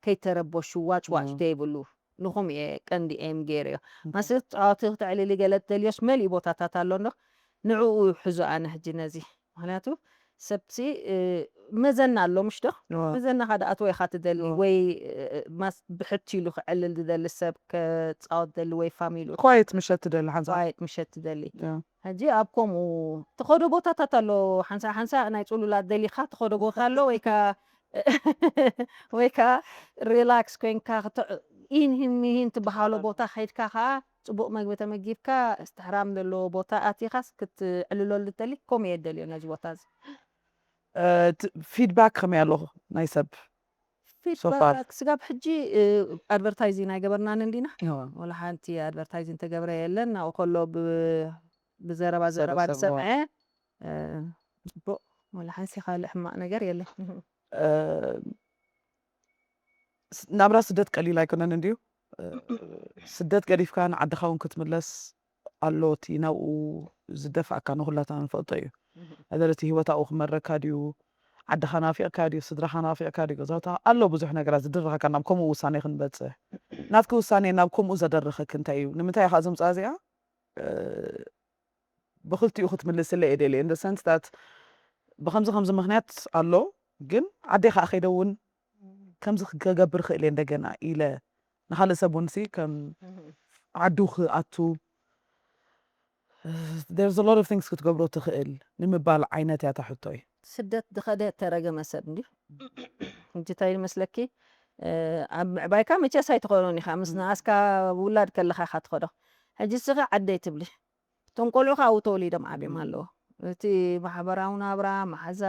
ከይተረበሹ ዋጭ ዋጭ ተይብሉ ንኹም እየ ቀንዲ ኤም ገይረዮ። ማስ ጻወቲ ክተዕልሊ ገለ ትደልዮስ መሊኡ ቦታታት ኣሎ እንዶ ንዕኡ ሕዞ። ኣነ ሕጂ ነዚ ምክንያቱ ሰብሲ መዘና ኣሎ ምሽ ዶ? መዘናኻ ደኣ ትወይኻ ትደሊ ወይ ማስ ብሕት ኢሉ ክዕልል ዝደሊ ሰብ ከጻወት ደሊ ወይ ፋሚሉ ኳየት ምሸት ትደሊ ሓንሳ ኳየት ምሸት ትደሊ። ሕጂ ኣብ ከምኡ ትኸዶ ቦታታት ኣሎ። ሓንሳ ሓንሳ ናይ ጽሉላት ደሊኻ ትኸዶ ቦታ ኣሎ ወይ ከ ወይ ከ ሪላክስ ኮይንካ ክትዕ ኢን ሂን ሚሂን ትበሃሎ ቦታ ከይድካ ከኣ ጽቡቕ መግቢ ተመጊብካ እስትሕራም ዘለዎ ቦታ ኣቲኻስ ክትዕልለሉ ትደሊ? ከምኡ እየ ደልዮ ነዚ ቦታ እዚ። ፊድባክ ከመይ ኣለኹ ናይ ሰብ? ፊድባክ ስጋብ ሕጂ ኣድቨርታይዚንግ ኣይገበርናን እንዲና። ወላ ሓንቲ ኣድቨርታይዚንግ ተገብረ የለን። ናብኡ ከሎ ብዘረባ ዘረባ ዝሰምዐ ጽቡቕ፣ ወላ ሓንሲ ካልእ ሕማቕ ነገር የለን። ናብራ ስደት ቀሊል ኣይኮነን እንድዩ። ስደት ገዲፍካ ንዓድኻ እውን ክትምለስ ኣሎ፣ እቲ ናብኡ ዝደፍኣካ ንኹላትና ንፈልጦ እዩ። ኣደለቲ ህይወት ኣብኡ ክመረካ ድዩ፣ ዓድኻ ናፊቕካ ድዩ፣ ስድራኻ ናፊቕካ ድዩ፣ ገዛውታ ኣሎ፣ ብዙሕ ነገራት ዝድርኸካ ናብ ከምኡ ውሳኔ ክንበጽሕ። ናትኪ ውሳኔ ናብ ከምኡ ዘደረኸኪ እንታይ እዩ? ንምንታይ ኢኻ እዞም ጻዚኣ ብክልቲኡ ክትምልስለ እየ ደልየ። In the sense that ብከምዚ ከምዚ ምክንያት ኣሎ፣ ግን ዓደይ ከዓ ከይደ እውን ከምዚ ክገብር ክእል እየ እንደገና ኢለ ንካልእ ሰብ እውን ሲ ከም ዓዱ ክኣቱ there's a lot of things ክትገብሮ ትኽእል ንምባል ዓይነት እያ እታ ሕቶይ። ስደት ዝኸደ እተረገመ ሰብ እንድዩ። ሕጂ እንታይ ይመስለኪ? ኣብ ምዕባይካ መቸስ ኣይትኾኖን ኢኻ። ምስ ንኣስካ ውላድ ከለኻ ኢኻ ትኸዶ። ሕጂ እስኺ ዓደይ ትብሊ። እቶም ቆልዑ ካብኡ ተወሊዶም ዓብዮም ኣለዉ። እቲ ማሕበራዊ ናብራ፣ መሓዛ፣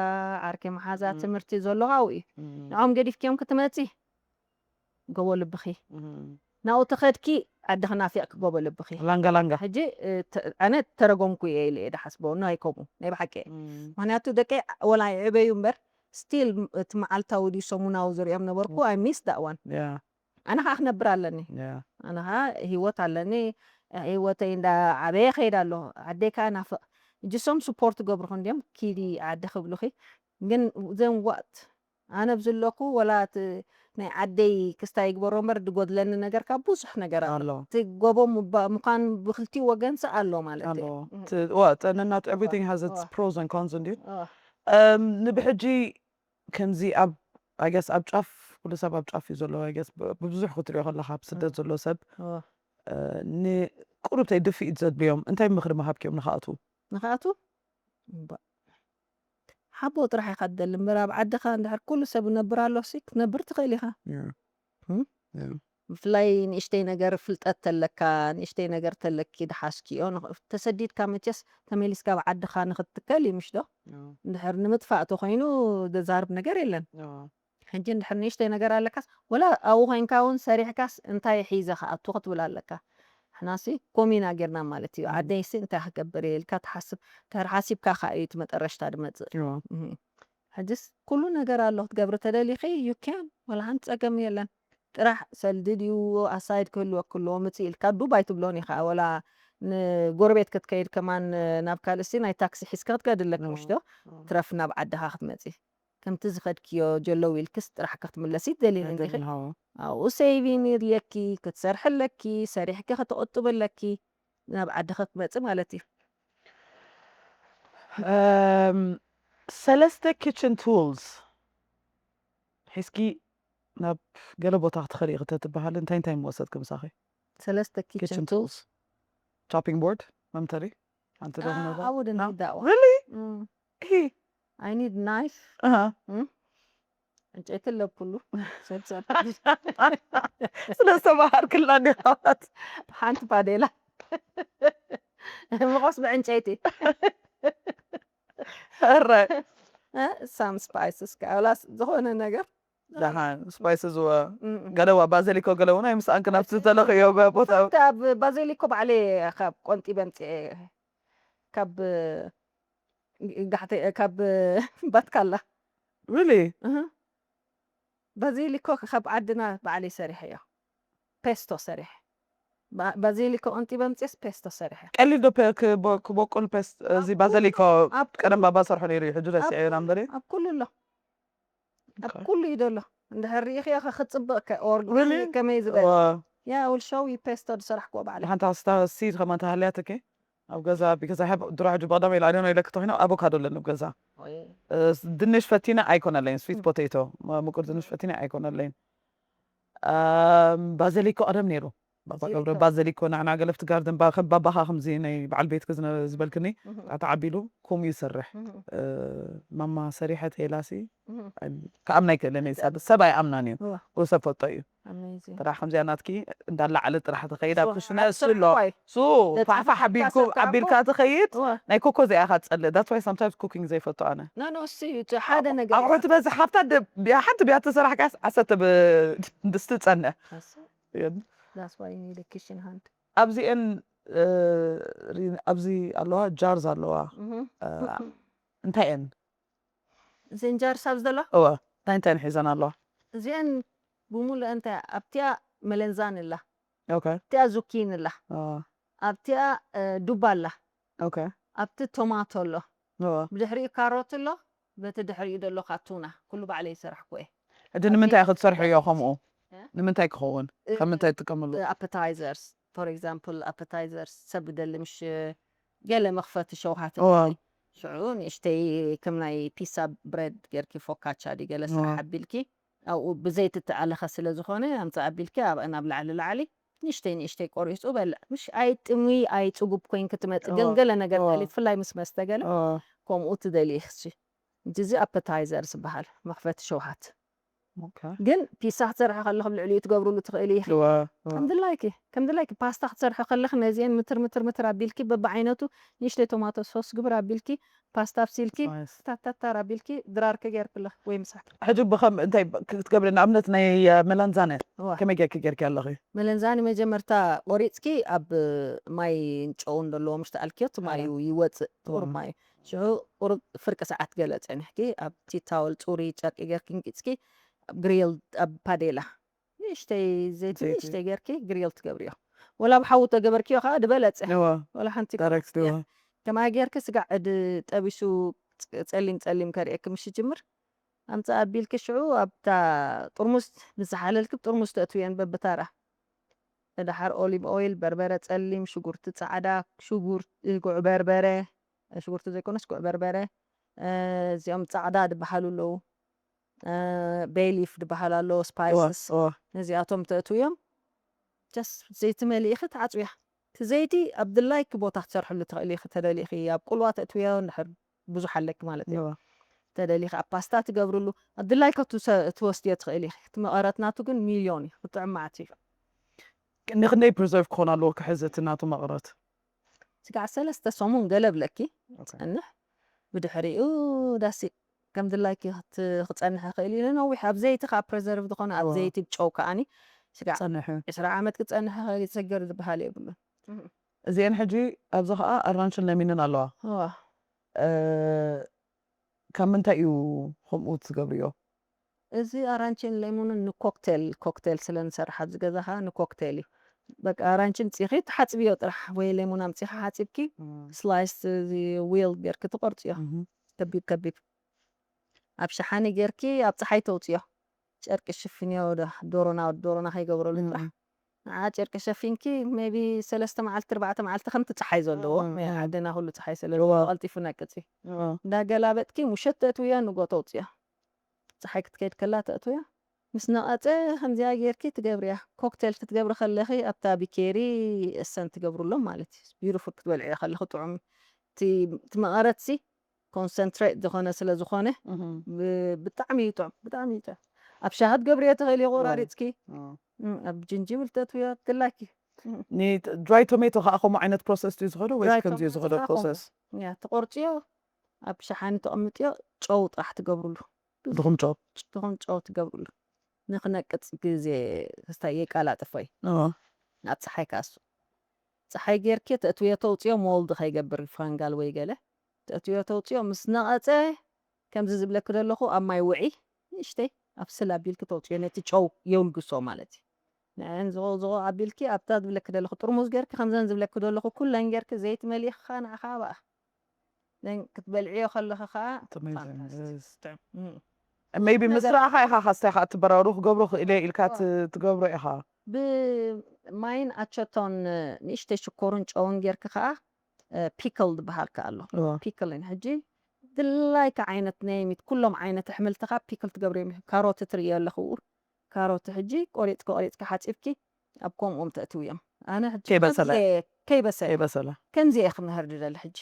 ዓርኪ መሓዛ፣ ትምህርቲ ዘሎ ካብኡ እዩ። ንዖም ገዲፍክዮም ክትመጺ ጎቦ ልብኺ ናብኡ ተኸድኪ ዓድኺ ናፊቕኪ ጎቦ ልብኺ። ላንጋ ላንጋ። ሕጂ ኣነ ተረጎምኩ እየ ኢለ እየ ድሓስቦ። ናይ ከምኡ ናይ ብሓቂ እየ። ምክንያቱ ደቀይ ወላ ይዕበዩ እምበር ስቲል እቲ መዓልታዊ ድዩ ሰሙናዊ ዝሪኦም ነበርኩ። I miss that one። ኣነ ከዓ ክነብር ኣለኒ። ኣነ ከዓ ህይወት ኣለኒ። ህይወተይ እንዳ ዓበየ ከይድ ኣሎ። ዓደይ ከዓ ናፍቕ። እጅሶም ስፖርት ገብርኹ እንዲዮም ኪዲ ዓዲ ክብሉኺ። ግን then what? ኣነ ኣብዚ ኣለኹ ወላ እቲ ናይ ዓደይ ክስታይ ይግበሮ እምበር ዝጎድለኒ ነገር ካብ ብዙሕ ነገር ኣሎ። እቲ ጎቦ ምባ- ምዃን ብክልቲኡ ወገንሲ ኣሎ ማለት እዩ። ጥዕናት everything has its pros and cons እንድዩ። ንብሕጂ ከምዚ ኣብ I guess ኣብ ጫፍ ኩሉ ሰብ ኣብ ጫፍ እዩ ዘሎ። I guess ብብዙሕ ክትሪኦ ከለካ ኣብ ስደት ዘሎ ሰብ ንቁሩብተይ ድፍኢት ዘድልዮም እንታይ ምክሪ ምሃብክዮም ንክኣትዉ? ንክኣትዉ ሓቦ ጥራሕ ኢኻ ትደሊ እምበር ኣብ ዓድኻ እንድሕር ኩሉ ሰብ ነብር ኣሎ ሲ ክትነብር ትኽእል ኢኻ። ብፍላይ ንእሽተይ ነገር ፍልጠት ተለካ ንእሽተይ ነገር ተለኪ ድሓስኪዮ ተሰዲድካ መቸስ ተመሊስካ ኣብ ዓድኻ ንክትትከል እዩ ምሽ ዶ? እንድሕር ንምጥፋእ ተኮይኑ ዘዛርብ ነገር የለን። ሕጂ እንድሕር ንእሽተይ ነገር ኣለካስ ወላ ኣብኡ ኮይንካ እውን ሰሪሕካስ እንታይ ሒዘ ክኣቱ ክትብል ኣለካ። ንሕናሲ ኮሚና ጌርና ማለት እዩ። ዓደይሲ እንታይ ክገብር እየ ኢልካ ትሓስብ። ድሕር ሓሲብካ ከዓ እዩ እቲ መጠረሽታ ድመፅእ። ሕጅስ ኩሉ ነገር ኣሎ ክትገብሪ ተደሊኺ you can፣ ወላ ሓንቲ ፀገም የለን። ጥራሕ ሰልዲ ድዩ ኣሳይድ ክህልወኪ ኣለዎ ምፅእ ኢልካ ዱብ ኣይትብሎን ኢኻ። ወላ ንጎረቤት ክትከይድ ከማን ናብ ካልእሲ ናይ ታክሲ ሒዝካ ክትከድ ኣለኪ ምሽ ዶ? ትረፍ ናብ ዓድኻ ክትመፂ። ከምቲ ዝኸድክዮ ጀለው ኢልክስ ጥራሕ ክትምለሲ ትደልይን እንዲኺ። ኣብኡ ሴቪን የድልየኪ፣ ክትሰርሒ ኣለኪ፣ ሰሪሕኪ ክትቕጥቢ ኣለኪ። ናብ ዓድኺ ክትመፂ ማለት እዩ። ሰለስተ ኪችን ቱልስ ሒዝኪ ናብ ገለ ቦታ ክትኸዲ ኢኺ ተትበሃሊ እንታይ እንታይ ምወሰድኪ ምሳኺ? ሰለስተ ኪችን ቱልስ ቾፒንግ ቦርድ መምተሪ ሓንቲ ዶ I wouldn't need that one. Really? I need knife. ዕንጨይቲ ኣለብኩሉ ስለ ዝተባሃርክላ እንዲኻት ሓንቲ ፓዴላ ምቆስ ብዕንጨይቲ ረ some spices ከላስ ዝኾነ ነገር ደሓን ስፓይስ ዝወ ገለዋ ባዘሊኮ ገለውና ይምስኣንክ ናብቲ ዝተለኽዮ ቦታ ካብ ባዘሊኮ ባዕለ ካብ ቆንጢ በምፅኤ ካብ ጋሕተ ካብ ባትካላ really ባዚሊኮ ካብ ዓድና ባዕለይ ሰሪሐዮ ፔስቶ ሰሪሐ ባዚሊኮ ቀንጢ በምፅስ ፔስቶ ሰሪሐ ቀሊል ዶ ክበቁል ፔስት እዚ ባዘሊኮ ቀደም ባባ ሰርሖ ነይሩ እዩ ሕጂ ረሲዐ ኢና እምበሪ ኣብ ኩሉ ኣሎ ኣብ ኩሉ እዩ ዘሎ። እንድሕር ርኢኽዮ ከ ክትጽብቕ ከ or ከመይ ዝበለ? Yeah, I will show you pesto ዝሰራሕክዎ ባዕለይ። ሓንቲ ኣስታ ሲድ ከማን ተሃልያትኪ ኣብ ገዛ because I have ድሮ ሕጂ ብቐዳም ኢለ ኣዶና ኢለክ ተኾይና ኣቮካዶ ኣለኒ ኣብ ገዛ። ድንሽ ፈቲነ ኣይኮነለይን፣ sweet potato፣ ምቁር ድንሽ ፈቲነ ኣይኮነለይን። ባዘሊኮ ቀደም ነይሩ። ባባ ገብረ ባዘሊኮ ንዓና ገለፍቲ ጋርደን፣ ባባ፣ ከም ባባኻ ከምዚ ናይ በዓል ቤትኪ ዝበልክኒ፣ ኣታ ዓቢሉ ከምኡ ይሰርሕ። ማማ ሰሪሐት ሄላሲ ክኣምና ኣይክእልን እየ። ሰብ ኣይኣምናን እዩ። ሰብ ፈጦ እዩ። ጥራሕ ከምዚኣ ናትኪ እንዳላዓለ ጥራሕ ትኸይድ ኣብ ክሽነ እሱ ኣሎ። እሱ ፋሕፋሕ ኣቢልካ ትኸይድ። ናይ ኮኮ እዚኣ ኢኻ ትጸልእ። That's why sometimes cooking ዘይፈቱ ኣነ። ሓደ ነገር ኣቑሑ ትበዝሕ ሃብታ፣ ሓንቲ ብያ ተሰራሕካስ ዓሰርተ ድስቲ ትጸንሕ። That's why you need a kitchen hand. ኣብዚኤን ኣብዚ ኣለዋ፣ ጃርዝ ኣለዋ። እንታይ እየን? እዘን ጃርስ ኣብ ዘለዋ እወ፣ እንታይ እንታይ ሒዘን ኣለዋ? እዚአን ብሙሉአ እንታይ ኣብቲኣ መለንዛን ኣላ፣ ኦኬ ኣብቲኣ ዙኪን ኣላ፣ አ ኣብቲኣ እ፣ ዱባ ኣላ፣ ኦኬ ኣብቲ ቶማቶ ኣሎ፣ እወ። ብድሕሪኡ ካሮት ኣሎ፣ በቲ ድሕሪኡ ዘሎ ካቱና ኩሉ ባዕለይ ዝሰራሕኩ እየ። ሕጂ ንምንታይ ክትሰርሕዮ ከምኡ? እ? ንምንታይ ክኸውን? እ፣ ካብ ምንታይ ትጥቀምሉ? ኣፐታይዘርስ for example ኣፐታይዘርስ ሰብ ደሊ ምሽ ገለ መኽፈቲ ሸውሃት እወ። ሽዑ ንእሽተይ ከም ናይ ፒሳ ብሬድ ጌርኪ ፎካቻ ዲ ገለ እወ። ሰሓብ ቢልኪ ኣብኡ ብዘይቲ እተኣለኸ ስለ ዝኾነ ኣምፅእ ኣቢልኪ ኣብአን ኣብ ላዕሊ ላዕሊ ንእሽተይ ንእሽተይ ቆሪፁ በልዕ ምሽ ኣይጥሚ ኣይፅጉብ ኮይን ክትመፅ ግን እወ። ገለ ነገር እወ። ተሊ ብፍላይ ምስ መስተ ገለ እወ። ከምኡ ትደሊ ኢኽሲ እዚ ኣፐታይዘር ዝበሃል መኽፈቲ ሸውሃት ኦኬ። ግን ፒሳ ክትሰርሒ ከለኹም ልዕሊኡ ትገብርሉ ትኽእሊ ኢኺ እወ፣ እወ። ከም ድላይኪ ከም ድላይኪ ፓስታ ክትሰርሒ ከለኺ ነዚአን ምትር ምትር ምትር ኣቢልኪ በብዓይነቱ ንእሽተይ ቶማቶ ሶስ ግብር ኣቢልኪ ፓስታ ኣብሲልኪ ናይስ። ታታታር ኣቢልኪ ድራርኪ ገይርክለኽ ወይ ምሳሕ ሕጂ ብኸም እንታይ ክትገብሪ ንኣብነት ናይ መላንዛነ እዋ ከመይ ጌርኪ ጌርኪ ኣለኺ? መለንዛኒ መጀመርታ ቆሪፅኪ ኣብ ማይ ጨውን ዘለዎ ምሽ ተኣልክዮ እቲ ማዩ ይወፅእ ጥቁር እዋ። ማዩ ሽዑ ቁሩብ ፍርቂ ሰዓት ገለ ፀኒሕኪ ኣብቲ ታወል ፅሩይ ጨርቂ ጌርኪ እንቂፅኪ ኣብ ግሪል ኣብ ፓዴላ ንእሽተይ ዘይቲ ዘይቲ። ንእሽተይ ጌርኪ ግሪል ትገብርዮ ወላ ብሓዊ ተገበርክዮ ከዓ ድበለፀ እዋ ወላ ሓንቲ ዳይሬክት እዋ ከማይ ጌርኪ ስጋዕ እድ ጠቢሱ ፅ- ፀሊም ፀሊም ከርእየኪ ምሽ ጅምር ኣምፃእ ኣቢልኪ ሽዑ ኣብታ ጥርሙስ ንዝሓለልኪ ጥርሙስ ተእትውየን በብታራ ደሓር ኦሊቭ ኦይል በርበረ ፀሊም ሽጉርቲ ፃዕዳ ሽጉርቲ ጉዕ በርበረ ሽጉርቲ ዘይኮነስ ጉዕ በርበረ እዚኦም ፃዕዳ ዝበሃሉ ኣለዉ ቤሊፍ ዝበሃል ኣሎ እዋ ስፓይስስ እዋ ነዚኣቶም ተእትውዮም ጀስ ዘይቲ መሊእኺ ትዓፅውያ እቲ ዘይቲ ኣብ ድላይኪ ቦታ ክትሰርሕሉ ትኽእል ኢኺ ተደሊኺ ኣብ ቁልዋ ተእትውዮ እንድሕር ብዙሕ ኣለኪ ማለት እዩ እዋ ተደሊኺ ኣብ ፓስታ ትገብርሉ ኣብ ድላይካ ትወስድዮ ትኽእል ኢኺ እቲ መቐረት ናቱ ግን ሚልዮን እዩ ክጥዕም መዓት እዩ ንክንደይ ፕሪዘርቭ ክኾን ኣለዎ ክሕዝ እቲ ናቱ መቕረት? ስጋዕ ሰለስተ ሰሙን ገለ ብለኪ ኦኬ። ፀንሕ ብድሕሪኡ ዳሲ ከም ድላይኪ ክት- ክፀንሕ ይኽእል እዩ ነዊሕ ኣብ ዘይቲ ከዓ ፕሬዘርቭ ዝኾነ ኣብ ዋው። ዘይቲ ብጨው ከዓኒ ስጋዕ ጸንሑ ዕስራ ዓመት ክፀንሕ ይኽእል እዩ ዘገር ዝበሃል የብሉን እዚአን ሕጂ ኣብዚ ከዓ ኣራንሽን ለሚንን ኣለዋ እዋ እ፣ ካብ ምንታይ እዩ ከምኡ ትገብርዮ? እዚ ኣራንችን ሌሞንን ንኮክቴል ኮክቴል ስለ ንሰርሕ ኣብዚ ገዛ ከዓ ንኮክቴል እዩ በቃ ኣራንችን ፅኺ ትሓፅብዮ ጥራሕ ወይ ሌሞን ኣምፂኻ ሓፂብኪ ስላይስ እዚ ዊል ጌርኪ ትቆርፅዮ እህ፣ ከቢብ ከቢብ ኣብ ሸሓኒ ጌርኪ ኣብ ፀሓይ ተውፅዮ ጨርቂ ሽፍንዮ ዶ- ዶሮና ዶሮና ከይገብረሉ ጥራሕ ንዓ ጨርቂ ሸፊንኪ ሜቢ ሰለስተ መዓልቲ ኣርባዕተ መዓልቲ ከምቲ ፀሓይ ዘለዎ እም፣ ናይ እም። ዓድና ኩሉ ፀሓይ ስለ እዋ። ቀልጢፉ ነቅፂ እዋ። እንዳገላበጥኪ ሙሸት ተእትውዮ ንጎ ተውፅዮ ፀሓይ ክትከይድ ከላ ተእትውዮ ምስ ነቐፀ ከምዚኣ ጌርኪ ትገብርያ ኮክቴል ክትገብሪ ከለኺ ኣብታ ቢኬሪ እሰን ትገብሩሎም ማለት እዩ ቢሩፉል ክትበልዕዮ ከለኺ ጥዑም እቲ እቲ መቐረትሲ ኮንሰንትሬት ዝኾነ ስለ ዝኾነ እህ፣ ብ- ብጣዕሚ እዩ ጥዑም ብጣዕሚ እዩ ጥዑም ኣብ ሻሂ ትገብርዮ ትኽእል እዩ ዋው። ቆራሪፅኪ እዋ። እም፣ ኣብ ጅንጅብል ተእትውዮ ትላኪ ኒ ድራይ ቶሜቶ ከዓ ከምኡ ዓይነት ፕሮሰስ ድዩ ዝኸዶ ወይስ ድራይ ከምዚ እዩ ቶሜቶ ዝኸዶ ከዓ ፕሮሰስ? ያ ትቆርፅዮ ኣብ ሸሓኒ ተቐምጥዮ ጨው ጥራሕ ትገብርሉ ድኹም ጨው። ድኹም ጨው ትገብርሉ ንክነቅፅ ግዜ ክስታይ የቃላጥፎ እዩ እዋ። ናብ ፀሓይ ካሱ ፀሓይ ጌርኪ ተእትውዮ ተውፅዮ ሞልድ ከይገብር ፈንጋል ወይ ገለ ተእትውዮ ተውፅዮ ምስ ነቐፀ ከምዚ ዝብለኪ ዘለኹ ኣብ ማይ ውዒ ንእሽተይ ኣብ ስል ኣቢልኪ ተውፅዮ ነቲ ጨው የውልግሶ ማለት እዩ ንዕን ዝቆ ዝቆ ኣቢልኪ ኣብታ ዝብለኪ ዘለኹ ጥርሙዝ ጌርኪ ከምዘን ዝብለኪ ዘለኹ ኩለን ጌርኪ ዘይቲ መሊእኻ ንዓኻ ኣብኣ ዘን ክትበልዕዮ ከለኺ ከዓ It's amazing. ፋንታስቲክ Yes. ጥዑም እም። maybe ምስ ነገር- ረኣኻ ኢኻ ካስታይ ከዓ ትበራሩ ክገብሮ ክእለ ኢልካ ዋ። ት- ትገብሮ ኢኻ። ብማይን ኣቸቶን ንእሽተይ ሽኮርን ጨውን ጌርክ ከዓ ፒክል ዝበሃል ከ ኣሎ። እዋ። ፒክልን ሕጂ ድላይካ ዓይነት ነይሚት ኩሎም ዓይነት ኣሕምልትኻ ፒክል ትገብርዮም። ካሮት ትርእዮ ኣለኹ። ካሮት ሕጂ ቆሪፅኪ ቆሪፅኪ ሓፂብኪ ኣብ ከምኦም ተእትውዮም። ኣነ ሕጂ ከይበሰለ። ከምዚ እየ- ከይበሰለ ከይበሰለ። ከምዚ እየ ክምህር ድደሊ። ሕጂ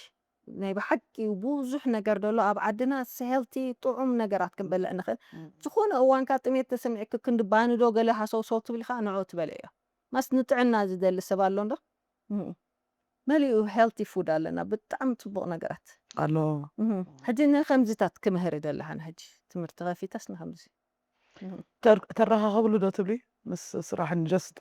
ናይ ብሓቂ ብዙሕ ነገር ደሎ ኣብ ዓድና፣ ስ ሄልቲ ጥዑም ነገራት ክንበልዕ ንኽእል። ዝኾነ እዋን ካብ ጥሜት ተሰሚዕኪ ክንዲ ባኒ ዶ ገለ ሃሰውሰው ትብሊ ከዓ ንዑ ትበልዕዮ። ማስ ንጥዕና ዝደሊ ሰብ ኣሎ እንዶ? እም። መሊኡ ሄልቲ ፉድ ኣለና፣ ብጣዕሚ ፅቡቕ ነገራት። ኣሎ። እም። ሕጂ ንከምዚታት ክምህር ይደሊ ሓነ። ሕጂ ትምህርቲ ከፊተስ ንከምዚ። እም። ተር- ተረኻኸብሉ ዶ ትብሊ ምስ ስራሕን just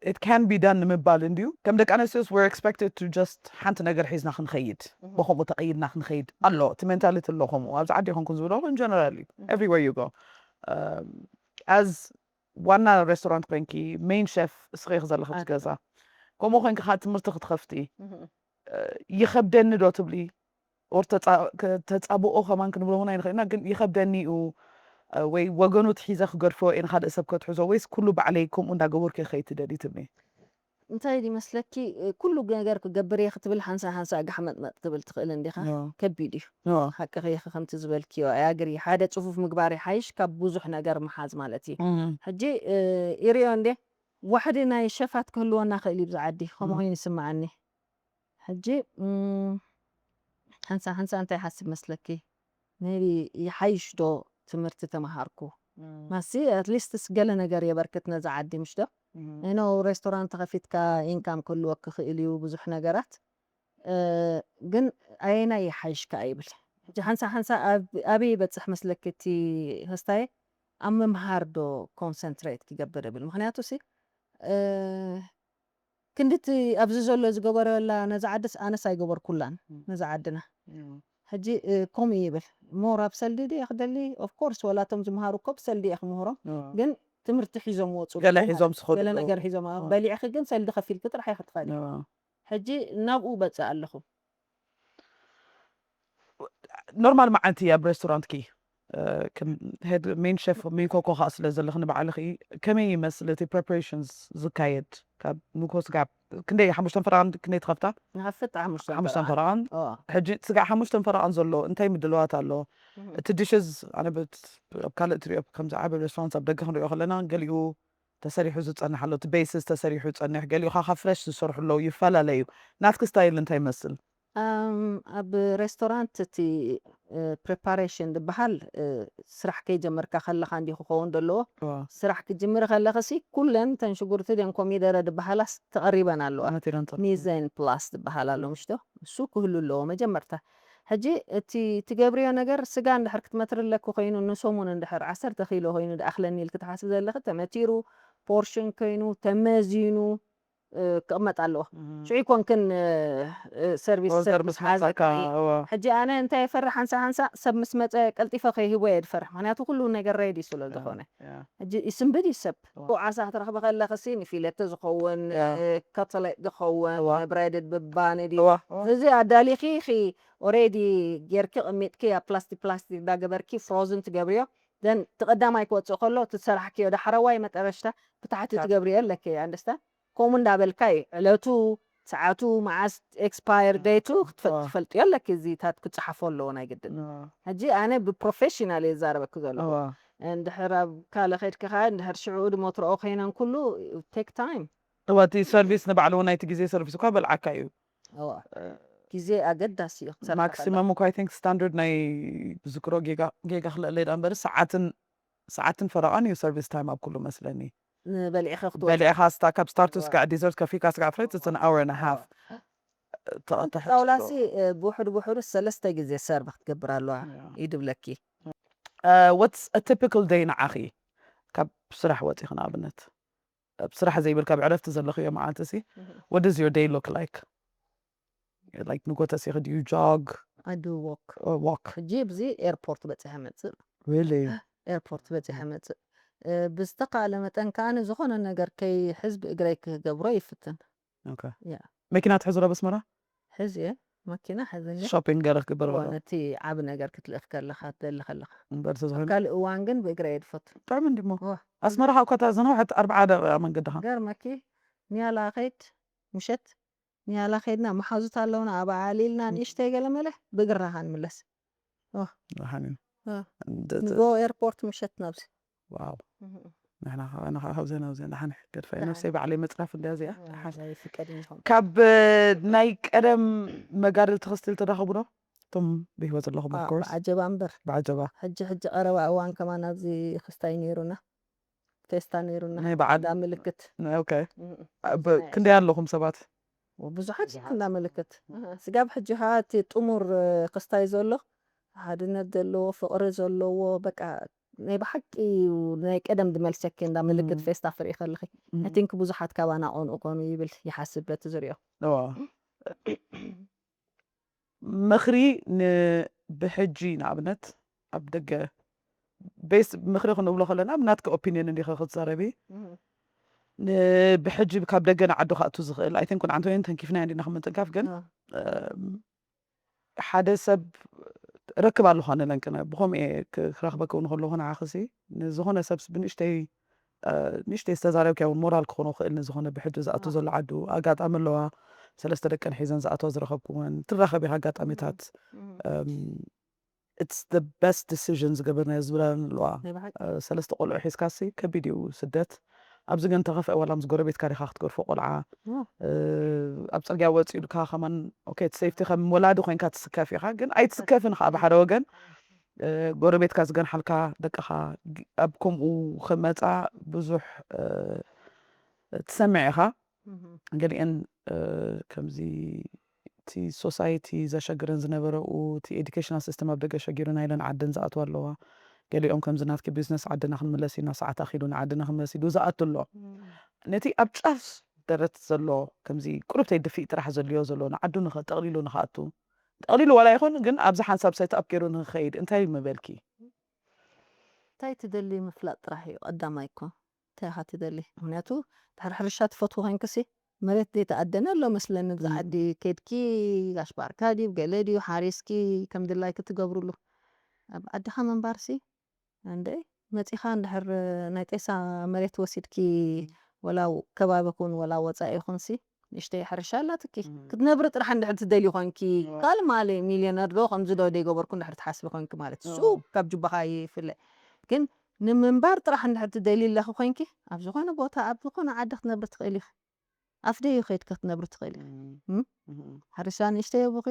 it can be done ንምባል እንድዩ? ከም ደቂ ኣንስትዮስ we're expected to just ሓንቲ ነገር ሒዝና ክንኸይድ፣ ብኸምኡ ተቐይድና ክንኸይድ ኣሎ። እቲ ሜንታሊቲ ኣሎ ከምኡ። ኣብዚ ዓዲ ይኹን ዝብሎ in generally everywhere you go as ዋና ሬስቶራንት ኮይንኪ፣ ሜን ሼፍ እስኺ ኢኺ ዘለኺ ኣብቲ ገዛ፣ ከምኡ ኮይንኪ ከዓ ትምህርቲ ክትኸፍቲ ይኸብደኒ ዶ ትብሊ? ኦር ተፃብኦ ከማን ክንብሎ እውን ኣይንኽእልና፣ ግን ይኸብደኒ እዩ ወይ ወገኖት ሒዘ ክገድፎ እየ ንካልእ ሰብ ከትሕዞ ወይስ ኩሉ ባዕለይ ከምኡ እንዳገበርኩ እየ ክኸይድ ትደሊ ትብሊ? እንታይ ይመስለኪ? ኩሉ ነገር ክገብር እየ ክትብል ሓንሳ ሓንሳ ጋሕመጥመጥ ትብል ትኽእል እንዲኻ። ከቢድ እዩ። ሓቅኺ ኢኺ ከምቲ ዝበልክዮ ኣያግሪ ሓደ ፅፉፍ ምግባር ይሓይሽ ካብ ብዙሕ ነገር ምሓዝ ማለት እዩ። ሕጂ ኢርዮ እንዴ ዋሕዲ ናይ ሸፋት ክህልወና ክእል እዩ ብዛ ዓዲ ከምኡ ኮይኑ ይስምዓኒ። ሕጂ ሓንሳ ሓንሳ እንታይ ሓስብ መስለኪ? maybe ይሓይሽ ዶ ትምህርቲ ተምሃርኩ ማሲ ኣትሊስትስ ገለ ነገር የበርክት ነዛ ዓዲ ምሽ ዶ? ኖ ሬስቶራንት ተኸፊትካ ኢንካም ክህልወክ ክእል እዩ ብዙሕ ነገራት። ግን ኣየናይ ይሓይሽ ከኣ ይብል። ሕጂ ሓንሳ ሓንሳ ኣበይ ይበፅሕ መስለኪ እቲ ሆስታየ? ኣብ ምምሃር ዶ ኮንሰንትሬት ክገብር ይብል። ምክንያቱ ሲ ክንድቲ ኣብዚ ዘሎ ዝገበረላ ነዛ ዓድስ ኣነስ ኣይገበርኩላን ነዛ ዓድና። ሕጂ ከምኡ ይብል ሞር ኣብ ሰልዲ ድየ ክደሊ? ኦፍኮርስ ወላቶም ዝምሃሩ እኮ ብሰልዲ እየ ክምህሮም። ግን ትምህርቲ ሒዞም ወፁ ገለ ሒዞም ዝኸዱ ገለ ነገር ሒዞም በሊዕኺ ግን ሰልዲ ከፊልኪ ጥራሕ ኢኺ ትኸዲ። ሕጂ ናብኡ በፅእ ኣለኹ። ኖርማል መዓልቲ ኣብ ሬስቶራንትኪ ሜን ሸፍ ሜን ኮኮ ከዓ ስለ ዘለኺ ንባዕልኺ ከመይ ይመስል እቲ ፕሬፓሬሽንስ ዝካየድ? ካብ ንኮ ስጋብ ክንደይ ሓሙሽተን ፈረቓን ክንደይ ትኸፍታ? ንኸፍት ሓሙሽተን ሓሙሽተን ፈረቓን። ፈረቓን። ሕጂ ስጋዕ ሓሙሽተን ፈረቓን ዘሎ እንታይ ምድልዋት ኣሎ? እቲ ዲሽዝ ኣነ ኣብ ካልእ ትሪኦ ከምዚ ዓበ ሬስቶራንት ኣብ ደገ ክንሪኦ ከለና ገሊኡ ተሰሪሑ ዝፀንሕ ኣሎ፣ እቲ ቤስስ ተሰሪሑ ይፀንሕ፣ ገሊኡ ከዓ ካብ ፍረሽ ዝሰርሑ ኣለዉ፣ ይፈላለ እዩ። ናትኪ ስታይል እንታይ ይመስል? ኣብ ሬስቶራንት እቲ ፕሪፓሬሽን ዝበሃል ስራሕ ከይጀመርካ ከለካ እንዲ ክኸውን ዘለዎ። ስራሕ ክጅምር ከለክሲ ኩለን ተን ሽጉርቲ ደን ኮሚደረ ዝበሃላስ ተቐሪበን ኣለዋ። ሚዘን ፕላስ ዝበሃል ኣሎ ምሽቶ እሱ ክህሉ ኣለዎ መጀመርታ። ሕጂ እቲ ትገብርዮ ነገር ስጋ እንድሕር ክትመትርለኪ ኮይኑ ንሰሙን እንድሕር ዓሰርተ ኪሎ ኮይኑ ድኣክለኒ ኢልክ ትሓስብ ዘለክ ተመቲሩ ፖርሽን ኮይኑ ተመዚኑ ክቕመጥ ኣለዎ። ሽዑ ይኮንክን ሰርቪስ ኦርደር ምስ መጻካ። ሕጂ ኣነ እንታይ የፈርሕ ሓንሳ ሓንሳ ሰብ ምስ መፀ ቀልጢፈ ከይህቦ እየ ድፈርሕ ምክንያቱ ኩሉ ነገር ሬዲ ስለ ዝኾነ። ሕጂ ይስንብድ እዩ ሰብ። ዓሳ ክትረኽቢ ከለኽሲ ንፊለተ ዝኸውን፣ ካተሌት ዝኸውን፣ ብሬድድ ብባኒ ድዩ እዚ ኣዳሊኺ ኺ ኦሬዲ ጌርኪ ቅሚጥኪ ኣብ ፕላስቲክ ፕላስቲክ ዳገበርኪ ፍሮዝን ትገብርዮ። ዘን እቲ ቀዳማይ ክወፅእ ከሎ እቲ ዝሰራሕክዮ ዳሕረዋይ መጠረሽታ ብታሕቲ ትገብርዮ ኣለኪ። ኣንደስታ ከምኡ እንዳበልካ እዩ ዕለቱ ሰዓቱ መዓስ ኤክስፓየር ደይቱ ክትፈልጥዮ ኣለኪ። እዚታት ክፀሓፎ ኣለዎ ናይ ግድን። ሕጂ ኣነ ብፕሮፌሽናል እየ ዝዛረበኪ ዘለኹ። እንድሕር ኣብ ካልእ ከድኪ ከ እንድሕር ሽዑ ድሞትረኦ ኮይነን ኩሉ ቴክ ታይም። እዋ እቲ ሰርቪስ ንባዕሉ እውን ናይቲ ግዜ ሰርቪስ እኳ በልዓካ እዩ። ግዜ ኣገዳሲ እዩ ክትሰርሕ ማክሲመም እኳ I think ስታንዳርድ ናይ ብዝክሮ ጌጋ ጌጋ ክልእለይ ዳ እምበር ሰዓትን ሰዓትን ፈረቓን እዩ ሰርቪስ ታይም ኣብ ኩሉ መስለኒ። ንበሊዕኸ ክትወ በሊዕኻ ስታ ካብ ስታርቱ ስጋዕ ዲዘርት ከፊካ ስጋዕ ፍሬት it's an hour and a half። ተቐጥሕ ጣውላሲ ብውሕዱ ብውሕዱ ሰለስተ ግዜ ሰርቭ ክትገብር ኣለዋ እዩ ድብለኪ። What's a typical day ንዓኺ ካብ ስራሕ ወፂኺ ንኣብነት ኣብ ስራሕ ዘይብልካ ብዕረፍቲ ዘለኽዮ መዓልቲ ሲ what does your day look like? Like ንጎተሲ ኽድ you jog I do walk። or walk? ሕጂ ብዚ ኤርፖርት በፂሐ መፅእ Really? ኤርፖርት በፂሐ መፅእ ብዝተካለ መጠን ከዓ ዝኾነ ነገር ከይሕዝ ብእግረይ ክገብሮ ይፍትን። Okay. Yeah. መኪና ትሕዙ ዶ በስመራ? ሕዚ እየ መኪና ሕዝኒ ሾፒንግ ገለ ክግበር ከሎ ነቲ ዓብ ነገር ክትልእኽ ከለኻ ትደሊ ከለኻ እምበር ኣብ ተዝኾይኑ ካልእ እዋን ግን ብእግረ እየ ድፈቱ ጥዑም እንዲሞ ዋ ኣስመራ ካብ ኮታ ዝነውሐት ኣርብዓ ደቂቃ መንገድኻ ገርመኪ ኒያላ ከይድ ምሸት ኒያላ ከይድና መሓዙት ኣለውና ኣብ ዓሊልና ንእሽተይ ገለ መለ ብእግርና ንምለስ ደሓን እዩ ዋ። እንደ- ንጎ ኤርፖርት ምሸት ናብዚ ዋው ንሕና ከዓ ንኻ ካብዘ ናብዘ ደሓን ገድፋ እየ ነብሰይ ባዕለይ መፅራፍ እንዲያ እዚኣ ደሓን ይፍቀድ ይኸውን ካብ ናይ ቀደም መጋደልቲ ክስትል ተዳኸቡ ዶ እቶም ብህይወት ዘለኹም of course ብዓጀባ እምበር ብዓጀባ ሕጂ ሕጂ ቀረባ እዋን ከማን ኣብዚ ክስታይ ነይሩና ፌስታ ነይሩና ናይ በዓል ዳ ምልክት ኦኬ ብ- ክንደይ ኣለኹም ሰባት ብዙሓት እንዳ ምልክት ስጋብ ሕጂ ከዓ እቲ ጥሙር ክስታይ ዘሎ ሓድነት ዘለዎ ፍቕሪ ዘለዎ በቃ ናይ ብሓቂ ናይ ቀደም ዝመልሰኪ እንዳ ምልክት ፌስታ ፍርኢ ከለኺ I think ብዙሓት ካባና ቆንኡ ኮኑ ይብል ይሓስብ በቲ ዝሪኦ እዋ ምኽሪ ንብሕጂ ንኣብነት ኣብ ደገ ቤስ ምኽሪ ክንብሎ ከለና ብናትኪ ኦፒኒየን እንዲኸ ክትዛረቢ ብሕጂ ካብ ደገ ንዓዱ ክኣቱ ዝኽእል ኣይን ኩን ዓንተ ወይን ተንኪፍና እንዲና ክምንጥንካፍ ግን ሓደ ሰብ ረክብ ኣለኳ ንለንቅነ ብኸምኡ እየ ክረኽበኪ እውን ከለኹ ንዓኽሲ ንዝኾነ ሰብ ብንእሽተይ ንእሽተይ ዝተዛረብኪ እውን ሞራል ክኾኖ ክእል ንዝኾነ ብሕጂ ዝኣቱ ዘሎ ዓዱ ኣጋጣሚ ኣለዋ ሰለስተ ደቀን ሒዘን ዝኣትዋ ዝረኸብኩወን ትራኸብ ኢኻ ኣጋጣሚታት it's the best decision ዝገበርናዮ ዝብላን ኣለዋ ሰለስተ ቆልዑ ሒዝካሲ ከቢድ እዩ ስደት ኣብዚ ግን ተኸፍአ ዋላ ምስ ጎረቤትካ ዲኻ ክትገርፎ ቆልዓ ኣብ ፅርግያ ወፂኡ ኢልካ ከማን ኦኬ እቲ ሴፍቲ ከም ወላዲ ኮይንካ ትስከፍ ኢኻ ግን ኣይትስከፍን ከዓ ብሓደ ወገን ጎረቤትካ ዝገንሓልካ ደቅኻ ኣብ ከምኡ ክመፃ ብዙሕ ትሰምዕ ኢኻ ገሊአን ከምዚ እቲ ሶሳይቲ ዘሸግረን ዝነበረኡ እቲ ኤዱኬሽናል ሲስተም ኣብ ደገ ሸጊሩና ኢለን ዓደን ዝኣትዋ ኣለዋ ገሊኦም ከምዚ ናትኪ ቢዝነስ ዓድና ክንምለስ ኢና ሰዓት ኣኪሉ ንዓድና ክንመለስ ኢሉ ዝኣቱ ኣሎ ነቲ ኣብ ጫፍ ደረት ዘሎ ከምዚ ቁሩብተይ ድፊእ ጥራሕ ዘልዮ ዘሎ ንዓዱ ንኸ ጠቕሊሉ ንኽኣቱ ጠቕሊሉ ዋላ ይኹን ግን ኣብዚ ሓንሳብ ሰት ኣፕ ገይሩ ንኽኸይድ እንታይ ምበልኪ እንታይ ትደሊ ምፍላጥ ጥራሕ እዩ ቀዳማይ እኮ እንታይ ኢኻ ትደሊ ምክንያቱ ድሕሪ ሕርሻ ትፈትዎ ኮይንክሲ መሬት ዘይተኣደነ ኣሎ መስለኒ ኣብዚ ዓዲ ከድኪ ጋሽ ባርካ ድዩ ገለ ድዩ ሓሪስኪ ከም ድላይኪ ትገብርሉ ኣብ ዓድኻ ምንባርሲ እንደ መፂኻ እንድሕር ናይ ጤሳ መሬት ወሲድኪ ወላ ከባቢ ኩን ወላ ወፃኢ ይኹንሲ ንእሽተይ ሕርሻ ኣላትኪ ክትነብሪ ጥራሕ እንድሕር ትደሊ ኮንኪ ካልእ ማለ ሚልዮነር ዶ ከምዚ ዶ ደይገበርኩ እንድሕር ትሓስቢ ኮንኪ ማለት እሱ ካብ ጅባኻ ይፍለ ግን ንምንባር ጥራሕ እንድሕር ትደሊ ኣለኺ ኮንኪ ኣብ ዝኾነ ቦታ ኣብ ዝኾነ ዓዲ ክትነብሪ ትኽእል ኢኺ ኣፍደዩ ከይድኪ ክትነብሪ ትኽእል ኢኺ ሕርሻ ንእሽተይ ኣቦኺ